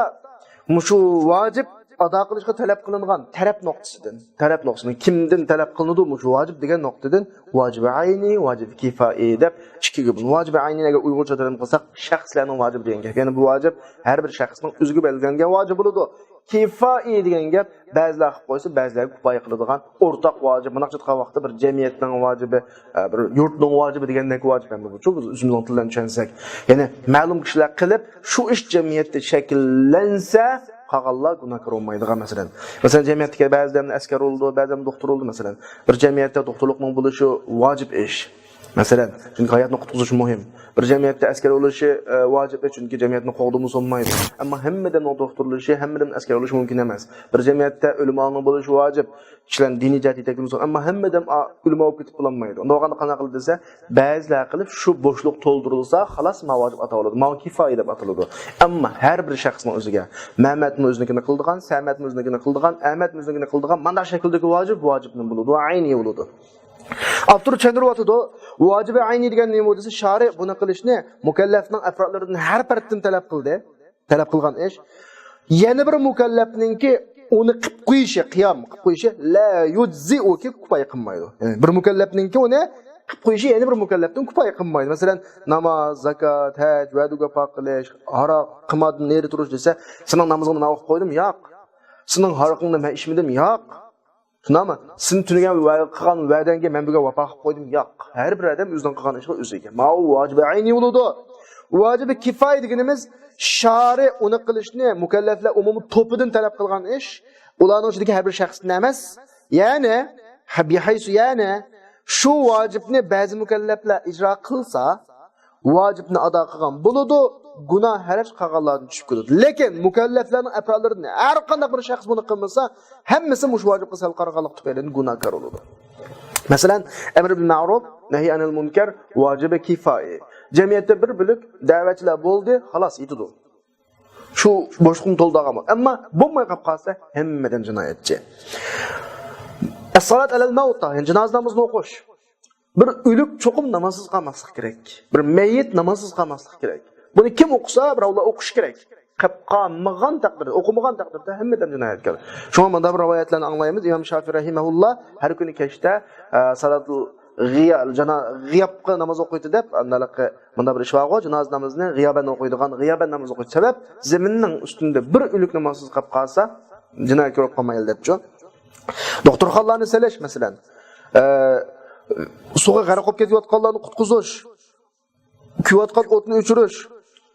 مۇشۇ ۋاجىپ ئادا قىلىشقا تەلەپ قىلىنغان تەرەپ نۇقتىسىدىن، تەرەپ نۇقتىسىدىن كىمدىن تەلەپ قىلىنىدۇ مۇشۇ ۋاجىپ دېگەن نۇقتىدىن ۋاجىب ئەينىي، ۋاجىب كىفائىي دەپ ئىككىگە بۆلۈنىدۇ. ۋاجىب ئەينىي ئەگەر ئۇيغۇرچە تەرجىمە قىلساق، شەخسلەرنىڭ ۋاجىبى دېگەن گەپ. يەنى بۇ ۋاجىپ ھەر بىر شەخسنىڭ ئۆزىگە بەلگىلەنگەن ۋاجىپ بولىدۇ. كىفائىي دېگەن گەپ بەزىلەر قىلىپ قويسا، بەزىلەرگە كۇپايە قىلىدىغان ئورتاق ۋاجىپ. مۇنداقچە ئېيتقان ۋاقىتتا بىر جەمئىيەتنىڭ ۋاجىپى، ئە، بىر يۇرتنىڭ ۋاجىپى دېگەندەك ۋاجىپ ئەمەس بۇ، بىز ئۆزىمىزنىڭ تىلىدىن چۈشەنسەك. يەنى مەلۇم كىشىلەر قىلىپ، شۇ ئىش جەمئىيەتتە شەكىللەنسە، قالغانلار گۇناھكار بولمايدىغان مەسىلەن. مەسىلەن، جەمئىيەتتىكى بەزىلەر ئەسكەر بولىدۇ، بەزىلەر دوختۇر بولىدۇ مەسىلەن. بىر جەمئىيەتتە دوختۇرلۇقنىڭ بولۇشى ۋاجىپ ئىش. مەسىلەن، چۈنكى ھاياتنى قۇتقۇزۇش مۇھىم. بىر جەمئىيەتتە ئەسكەر بولۇشى، ئە، ۋاجىپ، چۈنكى جەمئىيەتنى قوغدىمىسا بولمايدۇ. ئەمما ھەممىدىن دوختۇر بولۇشى، ھەممىدىن ئەسكەر بولۇشى مۇمكىن ئەمەس. بىر جەمئىيەتتە ئۆلىمانىڭ بولۇشى ۋاجىپ. كىشىلەرنى دىنىي جەھەتتە يېتەكلىمىسۇن، ئەمما ھەممىدىن ئا-، ئۆلىما بولۇپ كېتىپ بولالمايدۇ. ئۇنداق بولغاندا قانداق قىلىدۇ دېسە، بەزىلەر قىلىپ شۇ بوشلۇق تولدۇرۇلسا، خالاس، ماۋۇ ۋاجىپ ئاتا بولىدۇ، ماۋۇ كىفايە دەپ ئاتىلىدۇ. ئەمما ھەر بىر شەخسنىڭ ئۆزىگە، مەمەتمۇ ئۆزىنىڭكىنى قىلىدىغان، سەمەتمۇ ئۆزىنىڭكىنى قىلىدىغان، ئەمەتمۇ ئۆزىنىڭكىنى قىلىدىغان، مانداق شەكىلدىكى ۋاجىپ ۋاجىپنى بولىدۇ، ئەينى بولىدۇ. ئاپتور چۈشەندۈرۈۋاتىدۇ، ۋاجىبى ئەينى دېگەن نېمە دېسە، شارى بۇنى قىلىشنى مۇكەللەپنىڭ ئەپرادلىرىدىن ھەر پەردىدىن تەلەپ قىلدى. تەلەپ قىلغان ئىش. يەنە بىر مۇكەللەپنىڭكى ئۇنى قىپ قويۇشى، قىيام قىپ قويۇشى، لا يۇجزىئۇكى، كۇپايە قىلمايدۇ. يەنى بىر مۇكەللەپنىڭكى ئۇنى قىپ قويۇشى يەنە بىر مۇكەللەپتىن كۇپايە قىلمايدۇ. مەسىلەن، ناماز، زاكات، ھەج، ۋەدىگە ۋاپا قىلىش، ھاراق، قىماردىن نېرى تۇرۇش دېسە، سېنىڭ نامىزىڭنى مەن ئوقۇپ قويدۇم؟ ياق. سېنىڭ ھاراقىڭنى مەن ئىچمىدىم؟ ياق. شۇنداقمۇ؟ سېنى تۈنۈگۈن ۋە-، قىلغان ۋەدەڭگە مەن بۈگۈن ۋاپا قىلىپ قويدۇم؟ ياق. ھەر بىر ئادەم ئۆزىنىڭ قىلغان ئىشىغا ئۆزى ئىگە. ماۋۇ ۋاجىبى ئەينى بولىدۇ. ۋاجىبى كىفايە دېگىنىمىز شارى ئۇنى قىلىشنى مۇكەللەپلەر ئومۇمىي توپىدىن تەلەپ قىلغان ئىش. ئۇلارنىڭ ئىچىدىكى ھەر بىر شەخستىن ئەمەس. يەنى، بىھەيسۇ، يەنى، شۇ ۋاجىبنى بەزى مۇكەللەپلەر ئىجرا قىلسا، ۋاجىپنى ئادا قىلغان بولىدۇ، گۇناھ ھەرەج قالغانلاردىن چۈشۈپ كېتىدۇ. لېكىن مۇكەللەپلەرنىڭ ئەپرادلىرىدىن ھەر قانداق بىر شەخس بۇنى قىلمىسا، ھەممىسى مۇشۇ ۋاجىپقا سەل قارىغانلىق تۈپەيلىدىن گۇناھكار بولىدۇ. مەسىلەن، ئەمر بىل مەرۇپ، نەھي ئەنىل مۇنكەر ۋاجىبى كىفايە. جەمئىيەتتە بىر بۆلەك دەۋەتچىلەر بولدى، خالاس، يېتىدۇ. شۇ بوشلۇقنى تولدۇرغان بولدى. ئەمما بولماي قاپ قالسا، ھەممىدىن جىنايەتچى. ئەسسالات ئەلەل مەۋتا، يەنى جىنازا نامىزىنى ئوقۇش. بىر ئۆلۈك چوقۇم نامازسىز قالماسلىقى كېرەك. بىر مەييىت نامازسىز قالماسلىقى كېرەك. بۇنى كىم ئوقۇسا، بىراۋلار ئوقۇشى كېرەك. قىلىپ قالمىغان تەقدىردە، ئوقۇمىغان تەقدىردە ھەممىدىن جىنايەتكار. شۇڭا مۇنداق بىر رىۋايەتلەرنى ئاڭلايمىز. ئىمام شافىي رەھىمەھۇللا ھەر كۈنى كەچتە، ئە، سالاتۇل غىيا، جانا-، غىيابقا ناماز ئوقۇيتتى دەپ، ئانداق مۇنداق بىر ئىش بارغۇ، جىنازا نامىزىنى غىيابەن ئوقۇيدىغان، غىيابەن ناماز ئوقۇيتتى. سەۋەب، زېمىننىڭ ئۈستىندە بىر ئۆلۈك نامازسىز قېلىپ قالسا، جىنايەتكار بولۇپ قالمايلى دەپچۇ. دوختۇرخانىلارنى سېلىش، مەسىلەن، ئە، سۇغا غەرق بولۇپ كېتىۋاتقانلارنى قۇتقۇزۇش، كۆيۈۋاتقان ئوتنى ئۆچۈرۈش،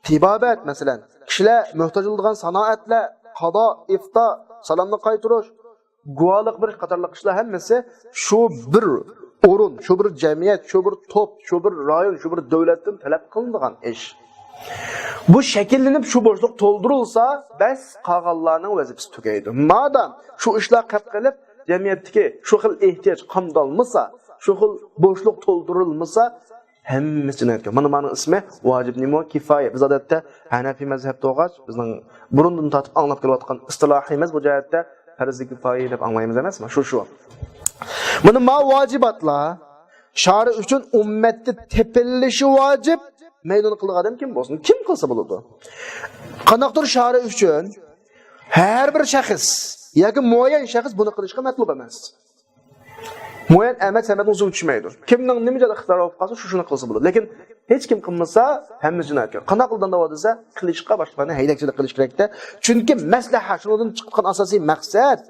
تېبابەت، مەسىلەن، كىشىلەر موھتاج بولىدىغان سانائەتلەر، قازا، ئىفتا، سالامنى قايتۇرۇش، گۇۋاھلىق بېرىش قاتارلىق ئىشلار ھەممىسى شۇ بىر ئورۇن، شۇ بىر جەمئىيەت، شۇ بىر توپ، شۇ بىر رايون، شۇ بىر دۆلەتتىن تەلەپ قىلىنىدىغان ئىش. بۇ شەكىللىنىپ، شۇ بوشلۇق تولدۇرۇلسا، بەس، قالغانلارنىڭ ۋەزىپىسى تۈگەيدۇ. مادام شۇ ئىشلار قېلىپ قېلىپ، جەمئىيەتتىكى شۇ خىل ئېھتىياج قامدالمىسا، شۇ خىل بوشلۇق تولدۇرۇلمىسا، ھەممىسى جىنايەتكار. مانا مانىڭ ئىسمى ۋاجىب نېمە؟ كىفايە. بىز ئادەتتە ھەنەفىي مەزھەپتە بولغاچ، بىزنىڭ بۇرۇندىن تارتىپ ئاڭلاپ كېلىۋاتقان ئىستىلاھىمىز بۇ جەھەتتە پەرزى كىفايە دەپ ئاڭلايمىز ئەمەسمۇ؟ شۇ، شۇ. مانا ما ۋاجىباتلار شارى ئۈچۈن ئۈممەتتە تېپىلىشى ۋاجىپ. مەيلى ئۇنى قىلىدىغان ئادەم كىم بولسۇن، كىم قىلسا بولىدۇ. قانداقتۇر شارى ئۈچۈن ھەر بىر شەخس ياكى مۇئەييەن شەخس بۇنى قىلىشقا مەتلۇپ ئەمەس. مۇئەييەن ئەمەت سەمەتنىڭ ئۆزىگە چۈشمەيدۇ. كىمنىڭ نېمە جادا ئىختىيارى بولۇپ قالسا، شۇ شۇنى قىلسا بولىدۇ. لېكىن ھېچ كىم قىلمىسا، ھەممە جىنايەتكار. قانداق قىلىدىغان دەۋاتىدۇ دېسە، قىلىشقا باشقىلارنى ھەيدەكچىلىك قىلىش كېرەكتە. چۈنكى مەسلىھە، شۇنىڭدىن چىققان ئاساسىي مەقسەت،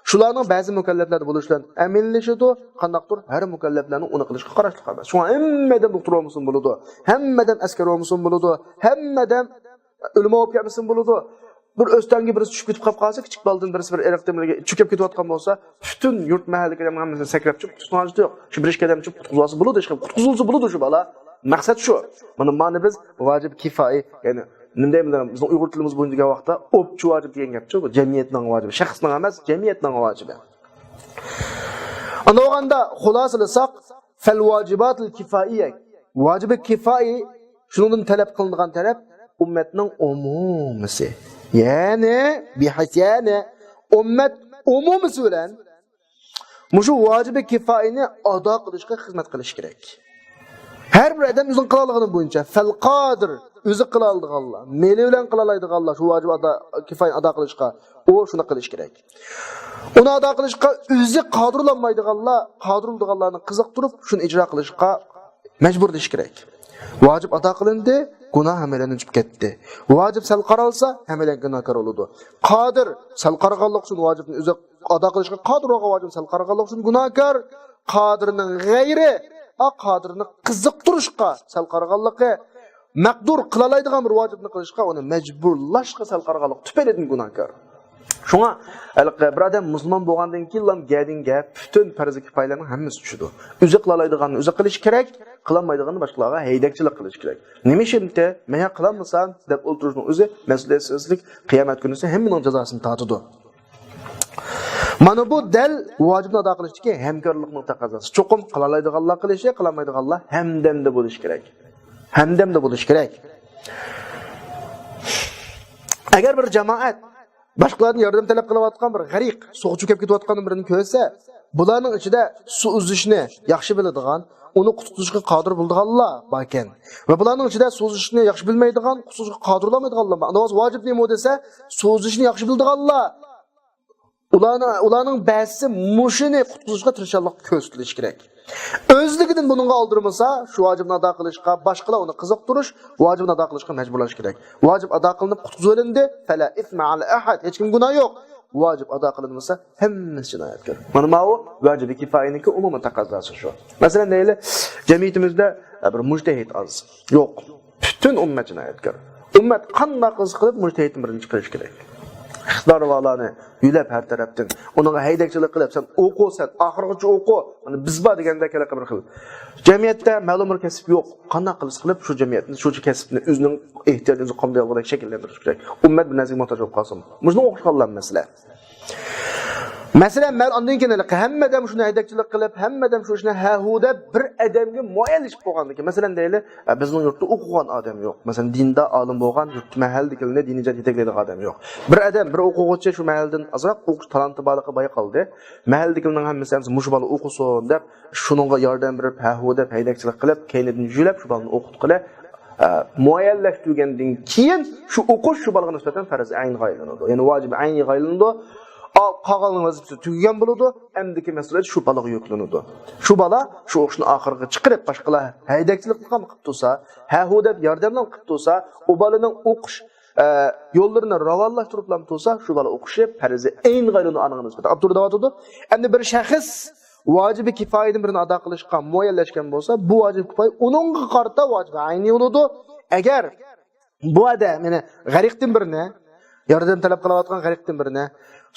شۇلارنىڭ بەزى مۇكەللەپلەردە بولۇشى بىلەن ئەمەلىيلىشىدۇ. قانداقتۇر ھەر مۇكەللەپلەرنىڭ ئۇنى قىلىشقا قاراشلىقى ئەمەس. شۇڭا ھەممە ئادەم دوختۇر بولمىسۇن بولىدۇ. ھەممە ئادەم ئەسكەر بولمىسۇن بولىدۇ. ھەممە ئادەم ئۆلىمە بولۇپ كەتمىسىمۇ بولىدۇ. بىر ئۆستەڭگە بىرسى چۈشۈپ كېتىپ قاپ قالسا، كىچىك بالىدىن بىرسى بىر ئېرىق تېمىرگە چۆكۈپ كېتىۋاتقان بولسا، پۈتۈن يۇرت مەھەللىدىكى ئادەمنىڭ ھەممىسىنى سەكرەپ چۈشۈپ، تۇتۇشنىڭ ھاجىتى يوق. شۇ بىر ئىككى ئادەم چۈشۈپ قۇتقۇزۇۋالسا بولىدۇ، ھېچقىم قۇتقۇزۇلسا بولىدۇ شۇ بالا. مەقسەت شۇ. مانا، مانا بىز ۋاجىب كىفائى، يەنى نېمە دەيمىز، بىزنىڭ ئۇيغۇر تىلىمىز بويىچە دېگەن ۋاقىتتا ئوپچە ۋاجىپ دېگەن گەپچۇ، بۇ جەمئىيەتنىڭ ۋاجىبى، شەخسنىڭ ئەمەس، جەمئىيەتنىڭ ۋاجىبى. ئانداق بولغاندا خۇلاسىلىساق، فەل ۋاجىباتىل كىفائىيە، ۋاجىبى كىفائى، شۇنىڭدىن تەلەپ قىلىنىدىغان تەرەپ ئۈممەتنىڭ ئومۇمىسى. يەنى، بىھەيس، يەنى ئۈممەت ئومۇمىسى بىلەن مۇشۇ ۋاجىبى كىفائىنى ئادا قىلىشقا خىزمەت قىلىش كېرەك. ھەر بىر ئادەم ئۆزىنىڭ قىلالىغىنى بويىچە، فەل قادىر، ئۆزى قىلالىدىغانلار، مېلى بىلەن قىلالايدىغانلار شۇ ۋاجىبى ئادا، كىفائىنى ئادا قىلىشقا، ئۇ شۇنى قىلىش كېرەك. ئۇنى ئادا قىلىشقا ئۆزى قادىر بولالمايدىغانلار، قادىر بولىدىغانلارنى قىزىقتۇرۇپ، شۇنى ئىجرا قىلىشقا مەجبۇرلىشى كېرەك. ۋاجىپ ئادا قىلىندى، گۇناھ ھەممەيلەندىن چۈشۈپ كەتتى. ۋاجىپ سەل قارالسا، ھەممەيلەن گۇناھكار بولىدۇ. قادىر سەل قارىغانلىق ئۈچۈن ۋاجىپنى ئۆزى ئادا قىلىشقا قادىر بولغان ۋاجىپ سەل قارىغانلىق ئۈچۈن گۇناھكار. قادىرنىڭ غەيرى، ئا، قادىرنى قىزىقتۇرۇشقا سەل قارىغانلىقى، مەقدۇر قىلالايدىغان بىر ۋاجىپنى قىلىشقا ئۇنى مەجبۇرلاشقا سەل قارىغانلىق تۈپەيلىدىن گۇناھكار. شۇڭا ھېلىقى بىر ئادەم مۇسۇلمان بولغاندىن كېيىنلا گەدىنگە پۈتۈن پەرزى كىپايىلەرنىڭ ھەممىسى چۈشىدۇ. ئۆزى قىلالايدىغاننى ئۆزى قىلىشى كېرەك، قىلالمايدىغاننى باشقىلارغا ھەيدەكچىلىك قىلىشى كېرەك. نېمە ئۈچۈن؟ مەن قىلالمىسام دەپ ئولتۇرۇشنىڭ ئۆزى مەسئۇلىيەتسىزلىك، قىيامەت كۈنىسى ھەممىنىڭ جازاسىنى تارتىدۇ. مانا بۇ دەل ۋاجىپنى ئادا قىلىشتىكى ھەمكارلىقنىڭ تەقەززاسى. چوقۇم قىلالايدىغانلار قىلىشى، قىلالمايدىغانلار ھەمدەمدە بولۇشى كېرەك. ھەمدەمدە بولۇشى كېرەك. ئەگەر بىر جامائەت باشقىلاردىن ياردەم تەلەپ قىلىۋاتقان بىر غەرق، سۇغا چۆكۈپ كېتىۋاتقان بىرىنى كۆرسە، بۇلارنىڭ ئىچىدە سۇ ئۈزۈشنى ياخشى بىلىدىغان، ئۇنى قۇتقۇزۇشقا قادىر بولىدىغانلار باركەن. ۋە بۇلارنىڭ ئىچىدە سۇ ئۈزۈشنى ياخشى بىلمەيدىغان، قۇتقۇزۇشقا قادىر بولالمايدىغانلار بار. ئاندىن ۋاجىپ نېمە دېسە، سۇ ئۈزۈشنى ياخشى بىلىدىغانلار. ئۇلارنىڭ، ئۇلارنىڭ بەزىسى مۇشۇنى قۇتقۇزۇشقا تىرىشچانلىق كۆرسىتىلىشى كېرەك. ئۆزلۈكىدىن بۇنىڭغا ئالدىرمىسا، شۇ ۋاجىپنى ئادا قىلىشقا، باشقىلار ئۇنى قىزىقتۇرۇش، ۋاجىپنى ئادا قىلىشقا مەجبۇرلاش كېرەك. ۋاجىپ ئادا قىلىنىپ قۇتقۇزۇۋېلىندى، فەلا ئىسمە ئەلە ئەھەد، ھېچكىم گۇناھ يوق. ۋاجىپ ئادا قىلىنمىسا، ھەممىسى جىنايەتكار. مانا ماۋۇ ۋاجىبى كىپايىنىڭكى ئومۇمىي تەقەززاسى شۇ. مەسىلەن، دەيلى، جەمئىيىتىمىزدە، ئە، بىر مۇجتەھىد ئاز. يوق. پۈتۈن ئۈممەت جىنايەتكار. ئۈممەت قانداق قىلسا قىلىپ مۇجتەھىدتىن بىرىنچى قىلىش كېرەك. ئىقتىدارى بارلارنى يۆلەپ ھەر تەرەپتىن، ئۇنىڭغا ھەيدەكچىلىك قىلىپ، سەن ئوقۇ، سەن ئاخىرغىچە ئوقۇ، مانا بىز بار دېگەندەك ھېلىقى بىر خىل. جەمئىيەتتە مەلۇم بىر كەسىپ يوق. قانداق قىلسا قىلىپ شۇ جەمئىيەتنى، شۇ كەسىپنى ئۆزىنىڭ ئېھتىياجىنى قامدايدىغاندەك شەكىللەندۈرۈش كېرەك. ئۈممەت بىر نەرسىگە موھتاج بولۇپ قالسۇن. مۇشۇنىڭغا ئوخشىغانلا مەسىلە. مەسىلەن، مەن ئاندىن كېيىن ھېلىقى ھەممە ئادەم شۇنى ھەيدەكچىلىك قىلىپ، ھەممە ئادەم شۇ ئىشنى ھە-ھۇ دەپ بىر ئادەمگە مۇئەييەنلىشىپ قويغاندىكىن، مەسىلەن، دەيلى، ئە، بىزنىڭ يۇرتتا ئوقۇغان ئادەم يوق. مەسىلەن، دىندا ئالىم بولغان، يۇرت مەھەللىدىكىلەرنى دىنىي جەھەتتە يېتەكلەيدىغان ئادەم يوق. بىر ئادەم، بىر ئوقۇغۇچى شۇ مەھەللىدىن ئازراق ئوقۇش تالانتى بارلىقى بايقالدى. مەھەللىدىكىلەرنىڭ ھەممىسى، ھەممىسى مۇشۇ بالا ئوقۇسۇن دەپ، شۇنىڭغا ياردەم بېرىپ، ھە-ھۇ دەپ ھەيدەكچىلىك قىلىپ، كەينىدىن يۆلەپ شۇ بالىنى ئوقۇتقىلى، ئە، مۇئەييەنلەشتۈرگەندىن كېيىن شۇ ئوقۇش شۇ بالىغا نىسبەتەن پەرز ئەينغا ئايلىنىدۇ. يەنى ۋاجىب ئەينىغا ئايلىنىدۇ. ئا-، قالغاننىڭ ۋەزىپىسى تۈگىگەن بولىدۇ. ئەمدىكى مەسئۇلىيەت شۇ بالىغا يۈكلىنىدۇ. شۇ بالا شۇ ئوقۇشنى ئاخىرىغا چىقىرىپ، باشقىلار ھەيدەكچىلىك قىلغان قىلىپ تۇرسا، ھە-ھۇ دەپ ياردەملەر قىلىپ تۇرسا، ئۇ بالىنىڭ ئوقۇش، ئە، يوللىرىنى راۋانلاشتۇرۇپلا تۇرسا، شۇ بالا ئوقۇشى پەرزى ئەينغا ئايلىنىدۇ ئانىڭغا نىسبەتەن. ئاپتور دەۋاتىدۇ. ئەمدى بىر شەخس ۋاجىبى كىپايىدىن بىرىنى ئادا قىلىشقا مۇئەييەنلەشكەن بولسا، بۇ ۋاجىب كىپايە ئۇنىڭغا قارىتا ۋاجىب ئەينى بولىدۇ. ئەگەر بۇ ئادەم، يەنى غەرقتىن بىرنى، ياردەم تەلەپ قىلىۋاتقان غەرقتىن بىرنى،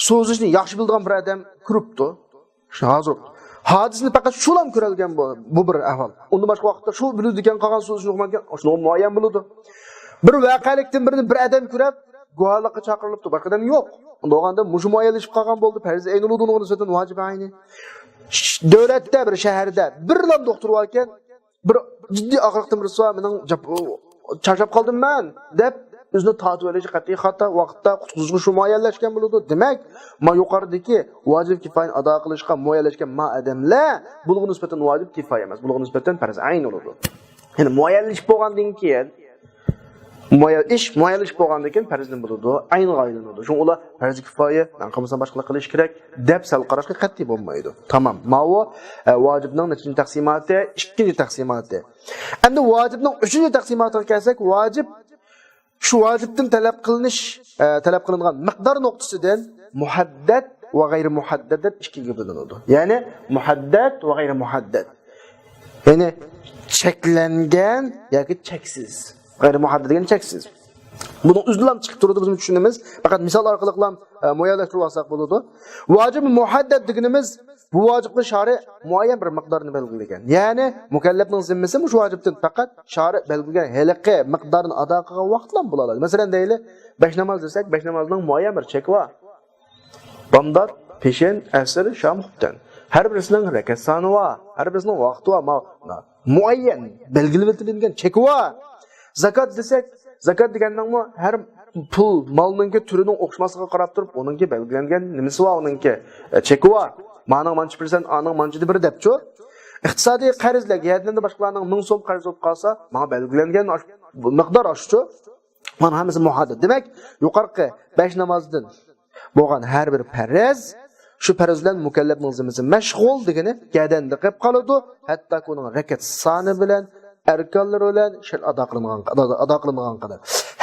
سۇ ئۈزۈشنى ياخشى بىلىدىغان بىر ئادەم كۆرۈپتۇ. شۇ ھازىر ھادىسىنى پەقەت شۇلام كۆرەلىگەن بۇ، بۇ بىر ئەھۋال. ئۇندىن باشقا ۋاقىتتا شۇ بىلىدىكەن، قالغان سۇ ئۈزۈشنى ئۇقمايدىكەن، شۇنىڭغا مۇئەييەن بولىدۇ. بىر ۋەقەلىكتىن بىرنى بىر ئادەم كۆرۈپ، گۇۋاھلىققا چاقىرىلىپتۇ، باشقا ئادەم يوق. ئۇنداق بولغاندا مۇشۇ مۇئەييەنلىشىپ قالغان بولدى، پەرزى ئەينى بولىدۇ، ئۇنىڭغا نىسبەتەن ۋاجىب ئەينى. دۆلەتتە، بىر شەھەردە بىرلا دوختۇر باركەن، بىر جىددىي ئاغرىقتىن بىرسى بار، مېنىڭ جاپ-، چارچاپ قالدىم مەن دەپ، ئۆزىنى تارتىۋېلىشى قەتئىي خاتا. ۋاقىتتا قۇتقۇزغۇچى شۇ مۇئەييەنلەشكەن بولىدۇ. دېمەك، ما يۇقىرىدىكى ۋاجىب كىپايىنى ئادا قىلىشقا مۇئەييەنلەشكەن ما ئادەملەر بۇلارغا نىسبەتەن ۋاجىب كىپايە ئەمەس، بۇلارغا نىسبەتەن پەرز ئەين بولىدۇ. يەنى مۇئەييەنلىشىپ بولغاندىن كېيىن، مۇئەييەن، ئىش مۇئەييەنلىشىپ بولغاندىن كېيىن پەرز نېمە بولىدۇ؟ ئەينغا ئايلىنىدۇ. شۇڭا ئۇلار پەرز كىپايە، مەن قىلمىسام باشقىلار قىلىشى كېرەك دەپ سەل قاراشقا قەتئىي بولمايدۇ. تامام. ماۋۇ، ئە، ۋاجىبنىڭ نەچچىنچى تەقسىماتى؟ ئىككىنچى تەقسىماتى. ئەمدى ۋاجىبنىڭ ئۈچىنچى تەقسىماتىغا كەلسەك، ۋاجىب شۇ ۋاجىبتىن تەلەپ قىلىنىش، ئە، تەلەپ قىلىنغان مىقدار نۇقتىسىدىن مۇھەددەت ۋە غەيرىي مۇھەددەت دەپ ئىككىگە بۆلۈنىدۇ. يەنى مۇھەددەت ۋە غەيرىي مۇھەددەت. يەنى چەكلەنگەن ياكى چەكسىز. غەيرىي مۇھەددەت دېگەن چەكسىز. بۇنىڭ ئۆزىدىنلا چىقىپ تۇرىدۇ، بىزمۇ چۈشىنىمىز. پەقەت مىسال ئارقىلىقلا، ئە، مۇئەييەنلەشتۈرۈپ ئالساق بولىدۇ. ۋاجىب مۇھەددەت دېگىنىمىز بۇ ۋاجىپنى شارى مۇئەييەن بىر مىقدارنى بەلگىلىگەن. يەنى مۇكەللەپنىڭ زىممىسى مۇشۇ ۋاجىپتىن پەقەت شارى بەلگىلىگەن ھېلىقى مىقدارنى ئادا قىلغان ۋاقىتلا بولالايدۇ. مەسىلەن دەيلى، بەش ناماز دېسەك، بەش نامازنىڭ مۇئەييەن بىر چېكى بار. بامدات، پېشىن، ئەسىر، شام، خۇپتەن. ھەر بىرسىنىڭ رەكەت سانى بار، ھەر بىرسىنىڭ ۋاقتى بار. ما-، مۇئەييەن، بەلگىلىۋېتىلگەن چېكى بار. زاكات دېسەك، زاكات دېگەننىڭمۇ ھەر پۇل، مالنىڭكى تۈرىنىڭ ئوخشىماسلىقىغا قاراپ تۇرۇپ، ئۇنىڭكى بەلگىلەنگەن نېمىسى بار، ئۇنىڭكى، ئە، چېكى بار. مانىڭ مانچە پىرسەنت، ئانىڭ مانچىدە بىر دەپچۇ. ئىقتىسادىي قەرزلەر، يەنە باشقىلارنىڭ مىڭ سوم قەرز بولۇپ قالسا، ماڭا بەلگىلەنگەن ئاش-، مىقدار ئاشۇچۇ. مانا ھەممىسى مۇھەددەت. دېمەك، يۇقىرىقى بەش نامازدىن بولغان ھەر بىر پەرز، شۇ پەرز بىلەن مۇكەللەپنىڭ زىممىسى مەشغۇل دېگىنى گەدەندە قېلىپ قالىدۇ. ھەتتاكى ئۇنىڭ رەكەت سانى بىلەن، ئەركانلىرى بىلەن شەرت ئادا قىلىنغان، ئادا، ئادا قىلىنغان قەدەر.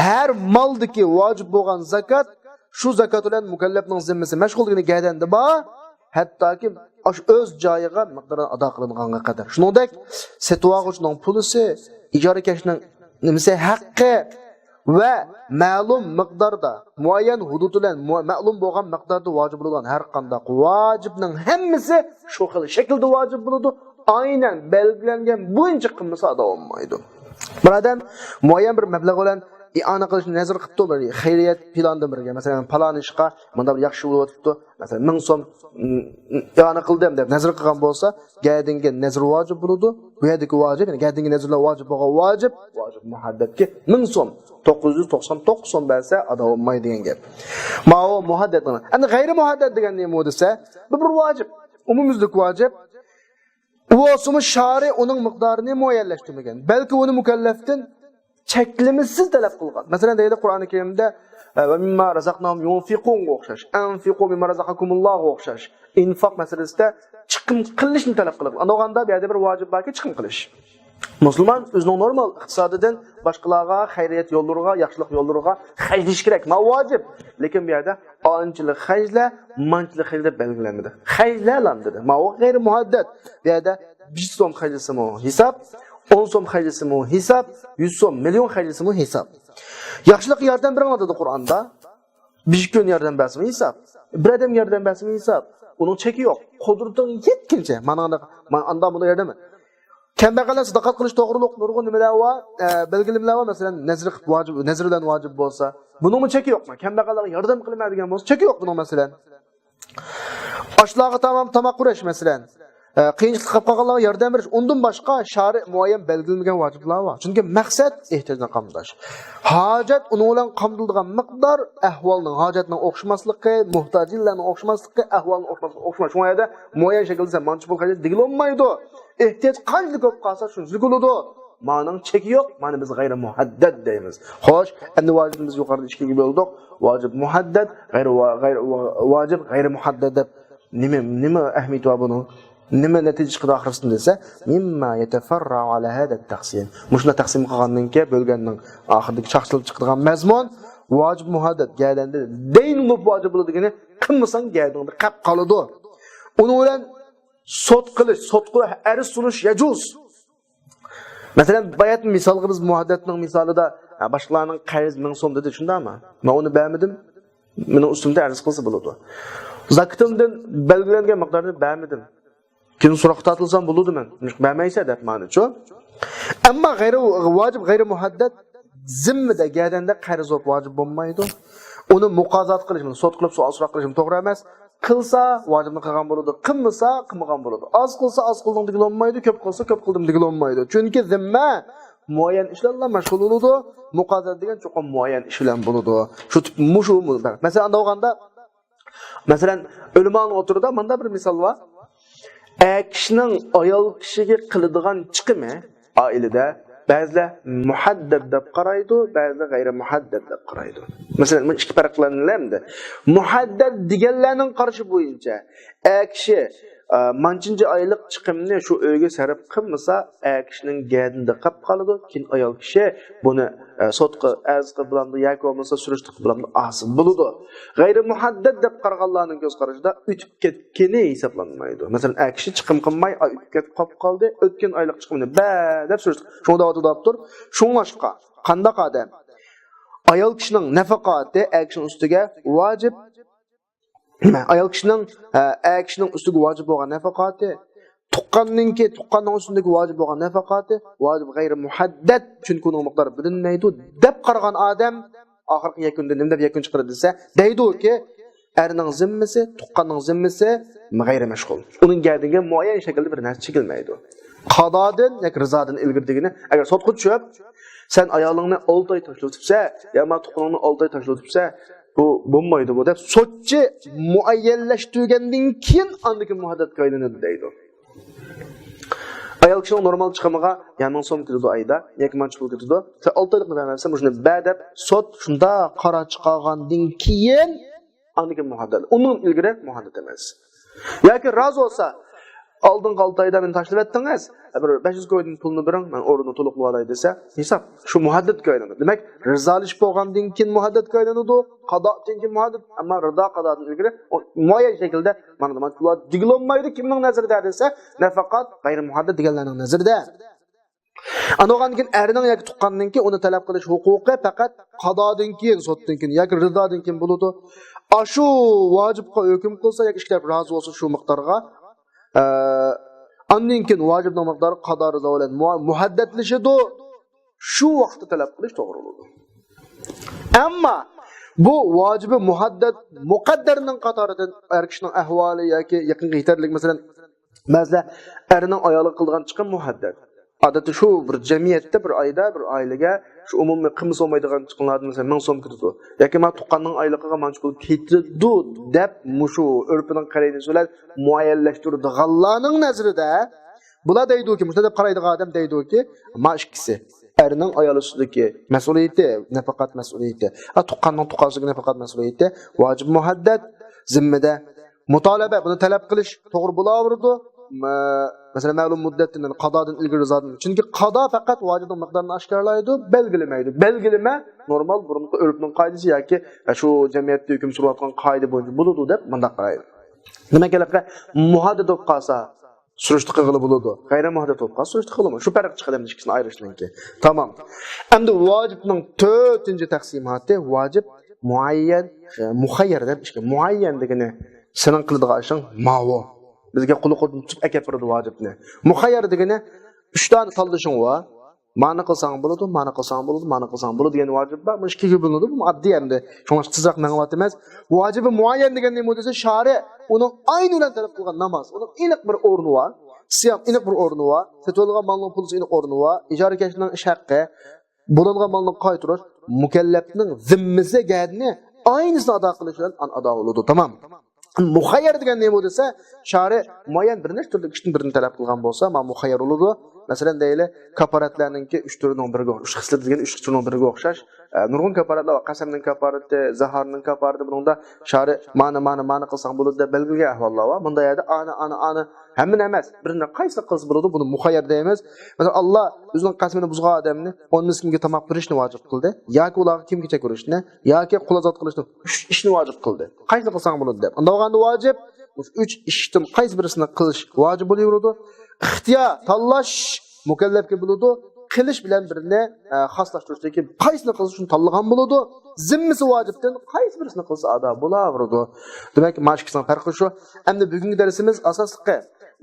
ھەر مالدىكى ۋاجىپ بولغان زاكات، شۇ زاكات بىلەن مۇكەللەپنىڭ زىممىسى مەشغۇل دېگىنى گەدەندە بار. ھەتتاكى ئاشۇ ئۆز جايىغا مىقدارىنى ئادا قىلىنغانغا قەدەر. شۇنىڭدەك سېتىۋالغۇچىنىڭ پۇلىسى، ئىجارىكەشنىڭ نېمىسى، ھەققى، ۋە مەلۇم مىقداردا، مۇئەييەن ھۇدۇد بىلەن مۇ-، مەلۇم بولغان مىقداردا ۋاجىب بولغان ھەر قانداق ۋاجىپنىڭ ھەممىسى شۇ خىل شەكىلدە ۋاجىپ بولىدۇ. ئاينەن بەلگىلەنگەن بويىچە قىلمىسا ئادا بولمايدۇ. بىر ئادەم مۇئەييەن بىر مەبلەغ بىلەن ئىئانە قىلىشنى نەزەر قىلىپتۇ، بىر خەيرىيەت پىلانىدىن بىرگە، مەسىلەن، پالان ئىشقا مۇنداق بىر ياخشى بولۇۋاتىپتۇ، مەسىلەن، مىڭ سوم، م، ئىئانە قىلدىم دەپ نەزەر قىلغان بولسا، گەدىنگە نەزر ۋاجىپ بولىدۇ. بۇ يەردىكى ۋاجىپ، يەنى گەدىنگە نەزرلەر ۋاجىپ بولغان ۋاجىپ، ۋاجىپ مۇھەددەتكە مىڭ سوم، توققۇز يۈز توقسان توققۇز سوم بەرسە ئادا بولمايدۇ دېگەن گەپ. ماۋۇ مۇھەددەت. ئەمدى غەيرىي مۇھەددەت دېگەن نېمە دېسە، بۇ بىر ۋاجىپ، ئومۇميۈزلۈك ۋاجىپ. ئۇ بولسىمۇ شارى ئۇنىڭ مىقدارىنى مۇئەييەنلەشتۈرمىگەن، بەلكى ئۇنى مۇكەللەفتىن چەكلىمىسىز تەلەپ قىلغان. مەسىلەن، دەيدۇ قۇرئانى كەرىمدە، ۋە مىمما رازاقناھۇم يۇنفىقۇنغا ئوخشاش، ئەنفىقۇ مىمما رازاقاكۇمۇللاھۇغا ئوخشاش، ئىنفاق مەسىلىسىدە چىقىم قىلىشنى تەلەپ قىلىدۇ. ئاندىغاندا بۇ يەردە بىر ۋاجىپ باركى، چىقىم قىلىش. مۇسۇلمان ئۆزىنىڭ نورمال ئىقتىسادىدىن باشقىلارغا، خەيرىيەت يوللىرىغا، ياخشىلىق يوللىرىغا خەجلىشى كېرەك. ماۋۇ ۋاجىپ. لېكىن بۇ يەردە ئانچىلىك خەجلە، مانچىلىك خەجلە بەلگىلەنمىدى. خەجلەلام دېدى. ماۋۇ غەيرىي مۇھەددەت. بۇ يەردە بىر سوم خەجلىسىمۇ ھېساب، ئون سوم خەجلىسىمۇ ھېساب، يۈز سوم، مىليون خەجلىسىمۇ ھېساب. ياخشىلىققا ياردەم بېرىڭلار دېدى قۇرئاندا. بىر كۈن ياردەم بەرسىمۇ ھېساب. بىر ئادەمگە ياردەم بەرسىمۇ ھېساب. ئۇنىڭ چېكى يوق. قۇدرىتىڭ يەتكىنچە. مانا ئانداق، مانا ئاندا بۇندا ياردەم. كەمبەغەللەر ساداقەت قىلىش توغرۇلۇق نۇرغۇن نېمىلەر بار، ئە، بەلگىلىمىلەر بار. مەسىلەن، نەزر قىلىپ ۋاجىپ، نەزر بىلەن ۋاجىپ بولسا، بۇنىڭمۇ چېكى يوقمۇ؟ كەمبەغەللەرگە ياردەم قىلىمەن دېگەن بولسا، چېكى يوق بۇنىڭ، مەسىلەن. ئاشلارغا تامام تاماق قۇرۇش، مەسىلەن. ئە، قىيىنچىلىق قاپ قالغانلارغا ياردەم بېرىش، ئۇندىن باشقا شارى مۇئەييەن بەلگىلىمىگەن ۋاجىپلار بار. چۈنكى مەقسەت ئېھتىياجنى قامداش. ھاجەت، ئۇنىڭ بىلەن قامدىلىدىغان مىقدار، ئەھۋالنىڭ، ھاجەتنىڭ ئوخشىماسلىقى، موھتاجلارنىڭ ئوخشىماسلىقى، ئەھۋالنىڭ ئوخشىماسلىقى ئوخشىماس. شۇڭا يەردە مۇئەييەن شەكىلدە سەن مانچە پۇل خەجلە دېگىلى بولمايدۇ. ئېھتىياج قانچىلىك بولۇپ قالسا، شۇنچىلىك بولىدۇ. مانىڭ چېكى يوق، مانا بىز غەيرىي مۇھەددەت دەيمىز. خوش، ئەمدى ۋاجىپنى بىز يۇقىرىدا ئىككىگە بۆلدۇق. ۋاجىپ مۇھەددەت، غەيرىي ۋا-، غەيرىي ۋا-، ۋاجىپ غەيرىي مۇھەددەت دەپ نېمە، نېمە ئەھمىيىتى بار بۇنىڭ؟ نېمە نەتىجە چىقىدۇ ئاخىرسىدا دېسە، مىمما يەتەفەررەئۇ ئەلا ھازا تەقسىم. مۇشۇنداق تەقسىم قىلغاندىن كېيىن بۆلگەننىڭ ئاخىرىدىكى چاقچىلىپ چىقىدىغان مەزمۇن، ۋاجىپ مۇھەددەت، گەدەندە دەينۇ بولۇپ ۋاجىپ بولىدۇ دېگىنى، قىلمىساڭ گەدىنىڭدە قېلىپ قالىدۇ. ئۇنىڭ بىلەن سوت قىلىش، سوت قىلىش، ئەرز سۇنۇش يەجۇز. مەسىلەن، باياتىن مىسالغا بىز مۇھەددەتنىڭ مىسالىدا، ھە، باشقىلارنىڭ قەرز مىڭ سوم دېدى، شۇنداقمۇ؟ مەن ئۇنى بەرمىدىم، مېنىڭ ئۈستۈمدە ئەرز قىلسا بولىدۇ. زاكىتىمدىن بەلگىلەنگەن مىقدارنى بەرمىدىم. كېيىن سوراققا تارتىلسام بولىدۇ مەن. بەرمەيسە دەپ مانىچۇ. ئەمما غەيرىي ۋاجىپ، غەيرىي مۇھەددەت زىممىدە، گەدەندە قەرز بولۇپ ۋاجىپ بولمايدۇ. ئۇنى مۇقازات قىلىش، سوت قىلىپ سوئال سوراق قىلىشمۇ توغرا ئەمەس. قىلسا ۋاجىپنى قىلغان بولىدۇ، قىلمىسا قىلمىغان بولىدۇ. ئاز قىلسا ئاز قىلدىڭ دېگىلى بولمايدۇ، كۆپ قىلسا كۆپ قىلدىم دېگىلى بولمايدۇ. چۈنكى زىممە مۇئەييەن ئىشلار بىلەن مەشغۇل بولىدۇ. مۇقازات دېگەن چوقۇم مۇئەييەن ئىش بىلەن بولىدۇ. شۇ تىپ، مۇشۇ، مۇ-، مەسىلەن، ئانداق بولغاندا، مەسىلەن، ئۆلىمانىڭ ئوتتۇرىدا مۇنداق بىر مىسال بار. ئەر كىشىنىڭ ئايال كىشىگە قىلىدىغان چىقىمى ئائىلىدە بەزىلەر مۇھەددەت دەپ قارايدۇ، بەزىلەر غەيرىي مۇھەددەت دەپ قارايدۇ. مەسىلەن، بۇ ئىككى پەرقلەنگەن ئەمدى. مۇھەددەت دېگەنلەرنىڭ قارىشى بويىچە، ئەر كىشى، ئە، مانچىنچە ئايلىق چىقىمنى شۇ ئۆيگە سەرپ قىلمىسا، ئەر كىشىنىڭ گەدىنىدە قېلىپ قالىدۇ. كېيىن ئايال كىشى بۇنى، ئە، سوتقا ئەرز قىلىپ بولامدۇ ياكى بولمىسا سۈرۈشتە قىلىپ بولامدۇ، ھاسىل بولىدۇ. غەيرىي مۇھەددەت دەپ قارىغانلارنىڭ كۆز قارىشىدا ئۆتۈپ كەتكىنى ھېسابلانمايدۇ. مەسىلەن، ئەر كىشى چىقىم قىلماي، ئاي ئۆتۈپ كەتكەن قالدى، ئۆتكەن ئايلىق چىقىمنى بەر دەپ سۈرۈشتە. شۇڭا دەۋاتىدۇ دەپتۇر. شۇڭلاشقا، قانداق ئادەم؟ ئايال كىشىنىڭ نەپەقاتى ئەر كىشىنىڭ ئۈستىگە ۋاجىپ. ئايال كىشىنىڭ، ئە، ئەر كىشىنىڭ ئۈستىگە ۋاجىپ بولغان نەپەقاتى، تۇغقاننىڭكى، تۇغقاننىڭ ئۈستىدىكى ۋاجىپ بولغان نەپەقاتى، ۋاجىپ غەيرىي مۇھەددەت، چۈنكى ئۇنىڭ مىقدارى بىلىنمەيدۇ، دەپ قارىغان ئادەم ئاخىرقى يەكۈندە نېمە دەپ يەكۈن چىقىرىدۇ دېسە، دەيدۇكى، ئەرنىڭ زىممىسى، تۇغقاننىڭ زىممىسى غەيرىي مەشغۇل. ئۇنىڭ گەدىنىگە مۇئەييەن شەكىلدە بىر نەرسە چېكىلمەيدۇ. قازادىن ياكى رىزادىن ئىلگىرى دېگىنى، ئەگەر سوتقا چۈشۈپ، سەن ئايالىڭنى ئالتە ئاي تاشلىۋېتىپسەن، يا ما تۇغقىنىڭنى ئالتە ئاي تاشلىۋېتىپسەن، بۇ بولمايدۇ بۇ دەپ، سوتچى مۇئەييەنلەشتۈرگەندىن كېيىن ئاندىن كېيىن مۇھەددەتكە ئايلىنىدۇ دەيدۇ. ئايال كىشىنىڭ نورمال چىقىمىغا يا مىڭ سوم كېتىدۇ ئايدا، ياكى مانچە پۇل كېتىدۇ. سەن ئالتە ئايلىقنى بەرمەسەن، مۇشۇنى بەر دەپ، سوت شۇنداق قارار چىقارغاندىن كېيىن ئاندىن كېيىن مۇھەددەت. ئۇنىڭ ئىلگىرى مۇھەددەت ئەمەس. ياكى رازى بولسا، ئالدىنقى ئالتە ئايدا مېنى تاشلىۋەتتىڭىز، بىر بەش يۈز كويدىن پۇلنى بېرىڭ، مەن ئورنىنى تولۇقلىۋالاي دېسە، ھېساب شۇ مۇھەددەتكە ئايلىنىدۇ. دېمەك، رىزالىشىپ بولغاندىن كېيىن مۇھەددەتكە ئايلىنىدۇ، قازادىن كېيىن مۇھەددەت، ئەمما رىزا قازادىن ئىلگىرى ئۇ مۇئەييەن شەكىلدە مانا نېمە دېگىلى بولمايدۇ، كىمنىڭ نەزىرىدە دېسە، نەپەقات غەيرىي مۇھەددەت دېگەنلەرنىڭ نەزىرىدە. ئاندىن كېيىن ئەرنىڭ ياكى تۇغقاننىڭكى ئۇنى تەلەپ قىلىش ھوقۇقى پەقەت قادادىن كېيىن، سوتتىن كېيىن ياكى رىزادىن كېيىن بولىدۇ. ئاشۇ ۋاجىپقا ھۆكۈم قىلسا ياكى ئىككى تەرەپ رازى بولسا شۇ مىقدارغا، ئە، ئاندىن كېيىن ۋاجىپنىڭ مىقدارى قادا رىزا بىلەن مۇ-، مۇھەددەتلىشىدۇ. شۇ ۋاقىتتا تەلەپ قىلىش توغرا بولىدۇ. ئەمما بۇ ۋاجىبى مۇھەددەت مۇقەددەرنىڭ قاتارىدىن ئەر كىشىنىڭ ئەھۋالى ياكى يېقىنغا يېتەرلىك، مەسىلەن، بەزىلەر ئەرنىڭ ئايالىغا قىلىدىغان چىقىم مۇھەددەت. ئادەتتە شۇ بىر جەمئىيەتتە، بىر ئايدا، بىر ئائىلىگە شۇ ئومۇمىي قىلمىسا بولمايدىغان چىقىملاردىن، مەسىلەن، مىڭ سوم كېتىدۇ. ياكى مانا تۇغقاننىڭ ئايلىقىغا مانچە پۇل كېتىدۇ دەپ، مۇشۇ ئۆرپىنىڭ قەرىنىسى بىلەن مۇئەييەنلەشتۈرىدىغانلارنىڭ نەزىرىدە، بۇلار دەيدۇكى، مۇشۇنداق دەپ قارايدىغان ئادەم دەيدۇكى، ما ئىككىسى، ئەرنىڭ ئايال ئۈستىدىكى مەسئۇلىيىتى، نەپەقەت مەسئۇلىيىتى، ھە، تۇغقاننىڭ تۇغقان ئۈستىدىكى نەپەقەت مەسئۇلىيىتى، ۋاجىب مۇھەددەت، زىممىدە مۇتالىبە، بۇنى تەلەپ قىلىش توغرا بولۇۋېرىدۇ. مە-، مەسىلەن، مەلۇم مۇددەتتىن، يەنى قادادىن ئىلگىرى رىزادىن. چۈنكى قادا پەقەت ۋاجىپنىڭ مىقدارىنى ئاشكارىلايدۇ، بەلگىلىمەيدۇ. بەلگىلىمە نورمال بۇرۇنقى ئۆرپنىڭ قائىدىسى ياكى شۇ جەمئىيەتتە ھۆكۈم سۈرۈۋاتقان قائىدە بويىچە بولىدۇ دەپ مۇنداق قارايدۇ. دېمەك، ھېلىقى مۇھەددەت بولۇپ قالسا، سۈرۈشتە قىلغىلى بولىدۇ. غەيرىي مۇھەددەت بولۇپ قالسا، سۈرۈشتە قىلىمۇ. شۇ پەرق چىقىدۇ ئەمدى ئىككىسىنى ئايرىشنىڭكى. تامام. ئەمدى ۋاجىپنىڭ تۆتىنچى تەقسىماتى ۋاجىپ مۇئەييەن، مۇخەييەر دەپ ئىككى. مۇئەييەن دېگىنى سېنىڭ قىلىدىغان ئىشىڭ ماۋۇ. بىزگە قۇلىقىدىن تۇتۇپ ئەكەپ بېرىدۇ ۋاجىپنى. مۇخەييەر دېگىنى ئۈچ دانە تاللىشىڭ بار. مانا قىلساڭ بولىدۇ، مانا قىلساڭ بولىدۇ، مانا قىلساڭ بولىدۇ دېگەن ۋاجىپ بار. بۇ ئىككىگە بۆلۈنىدۇ. بۇ ئاددىي ئەمدى. شۇڭلاشقا تېزرەك مېڭىۋاتىمىز. ۋاجىبى مۇئەييەن دېگەن نېمە دېسە، شارى ئۇنىڭ ئاينى بىلەن تەلەپ قىلغان ناماز. ئۇنىڭ ئېنىق بىر ئورنى بار. سىيام ئېنىق بىر ئورنى بار. سېتىۋالغان مالنىڭ پۇلى ئېنىق ئورنى بار. ئىجارىكەشنىڭ ئىش ھەققى. بۇلانغان مالنى قايتۇرۇش مۇكەللەپنىڭ زىممىسىگە ئاينىسىنى ئادا قىلىش بىلەن ئان-، ئادا بولىدۇ. تامام. مۇخەييەر دېگەن نېمە دېسە، شارى مۇئەييەن بىر نەچچە تۈرلۈك ئىشتىن بىرىنى تەلەپ قىلغان بولسا، ما مۇخەييەر بولىدۇ. مەسىلەن، دەيلى، كاپارەتلەرنىڭكى ئۈچ تۈرىنىڭ بىرىگە، ئۈچ خىسلىتى دېگەن ئۈچ تۈرىنىڭ بىرىگە ئوخشاش. ئە، نۇرغۇن كاپارەتلەر بار. قەسەمنىڭ كاپارىتى، زاھارنىڭ كاپارىتى، بۇنىڭدا شارى مانا، مانا، مانا قىلساڭ بولىدۇ دەپ بەلگىلىگەن ئەھۋاللار بار. بۇندا يەردە ئانى، ئانى، ئانى، ھەممىنى ئەمەس، بىرىنى قايسىنى قىلسا بولىدۇ، بۇنى مۇخەييەر دەيمىز. مەسىلەن، ئاللا ئۆزىنىڭ قەسىمىنى بۇزغان ئادەمنى ئون مىسكىنگە تاماق بېرىشنى ۋاجىپ قىلدى، ياكى ئۇلارغا كىيىم-كېچەك بېرىشنى، ياكى قول ئازاد قىلىشنى، ئۈچ ئىشنى ۋاجىپ قىلدى. قايسىنى قىلساڭ بولىدۇ دەپ. ئۇنداق بولغاندا ۋاجىپ، ئۈچ ئىشتىن قايسى بىرسىنى قىلىش ۋاجىپ بولۇۋېرىدۇ. ئىختىيار، تاللاش مۇكەللەپكە بولىدۇ. قىلىش بىلەن بىرنى، ئە، خاسلاشتۇرۇشتىكى قايسىنى قىلسا شۇنى تاللىغان بولىدۇ. زىممىسى ۋاجىپتىن قايسى بىرسىنى قىلسا ئادا بولاۋېرىدۇ. دېمەك، مانا ئىككىسىنىڭ پەرقى شۇ. ئەمدى بۈگۈنكى دەرسىمىز ئاساسلىقى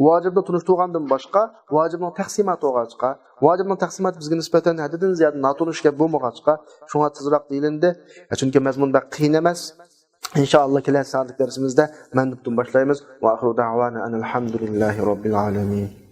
ۋاجىپنى تونۇشتۇرغاندىن باشقا، ۋاجىپنىڭ تەقسىماتى بولغاچقا، ۋاجىپنىڭ تەقسىماتى بىزگە نىسبەتەن ھەددىدىن زىيادە ناتونۇش گەپ بولمىغاچقا، شۇڭا تېزراق دېيىلىندى. چۈنكى مەزمۇن بەك قىيىن ئەمەس. ئىنشائاللا، كېلەر سائەتلىك دەرسىمىزدە مەندۇبتىن باشلايمىز. ۋە ئاخىرۇ دەئۋانا ئەنىل ھەمدۇلىللاھى رەببىل ئالەمىن.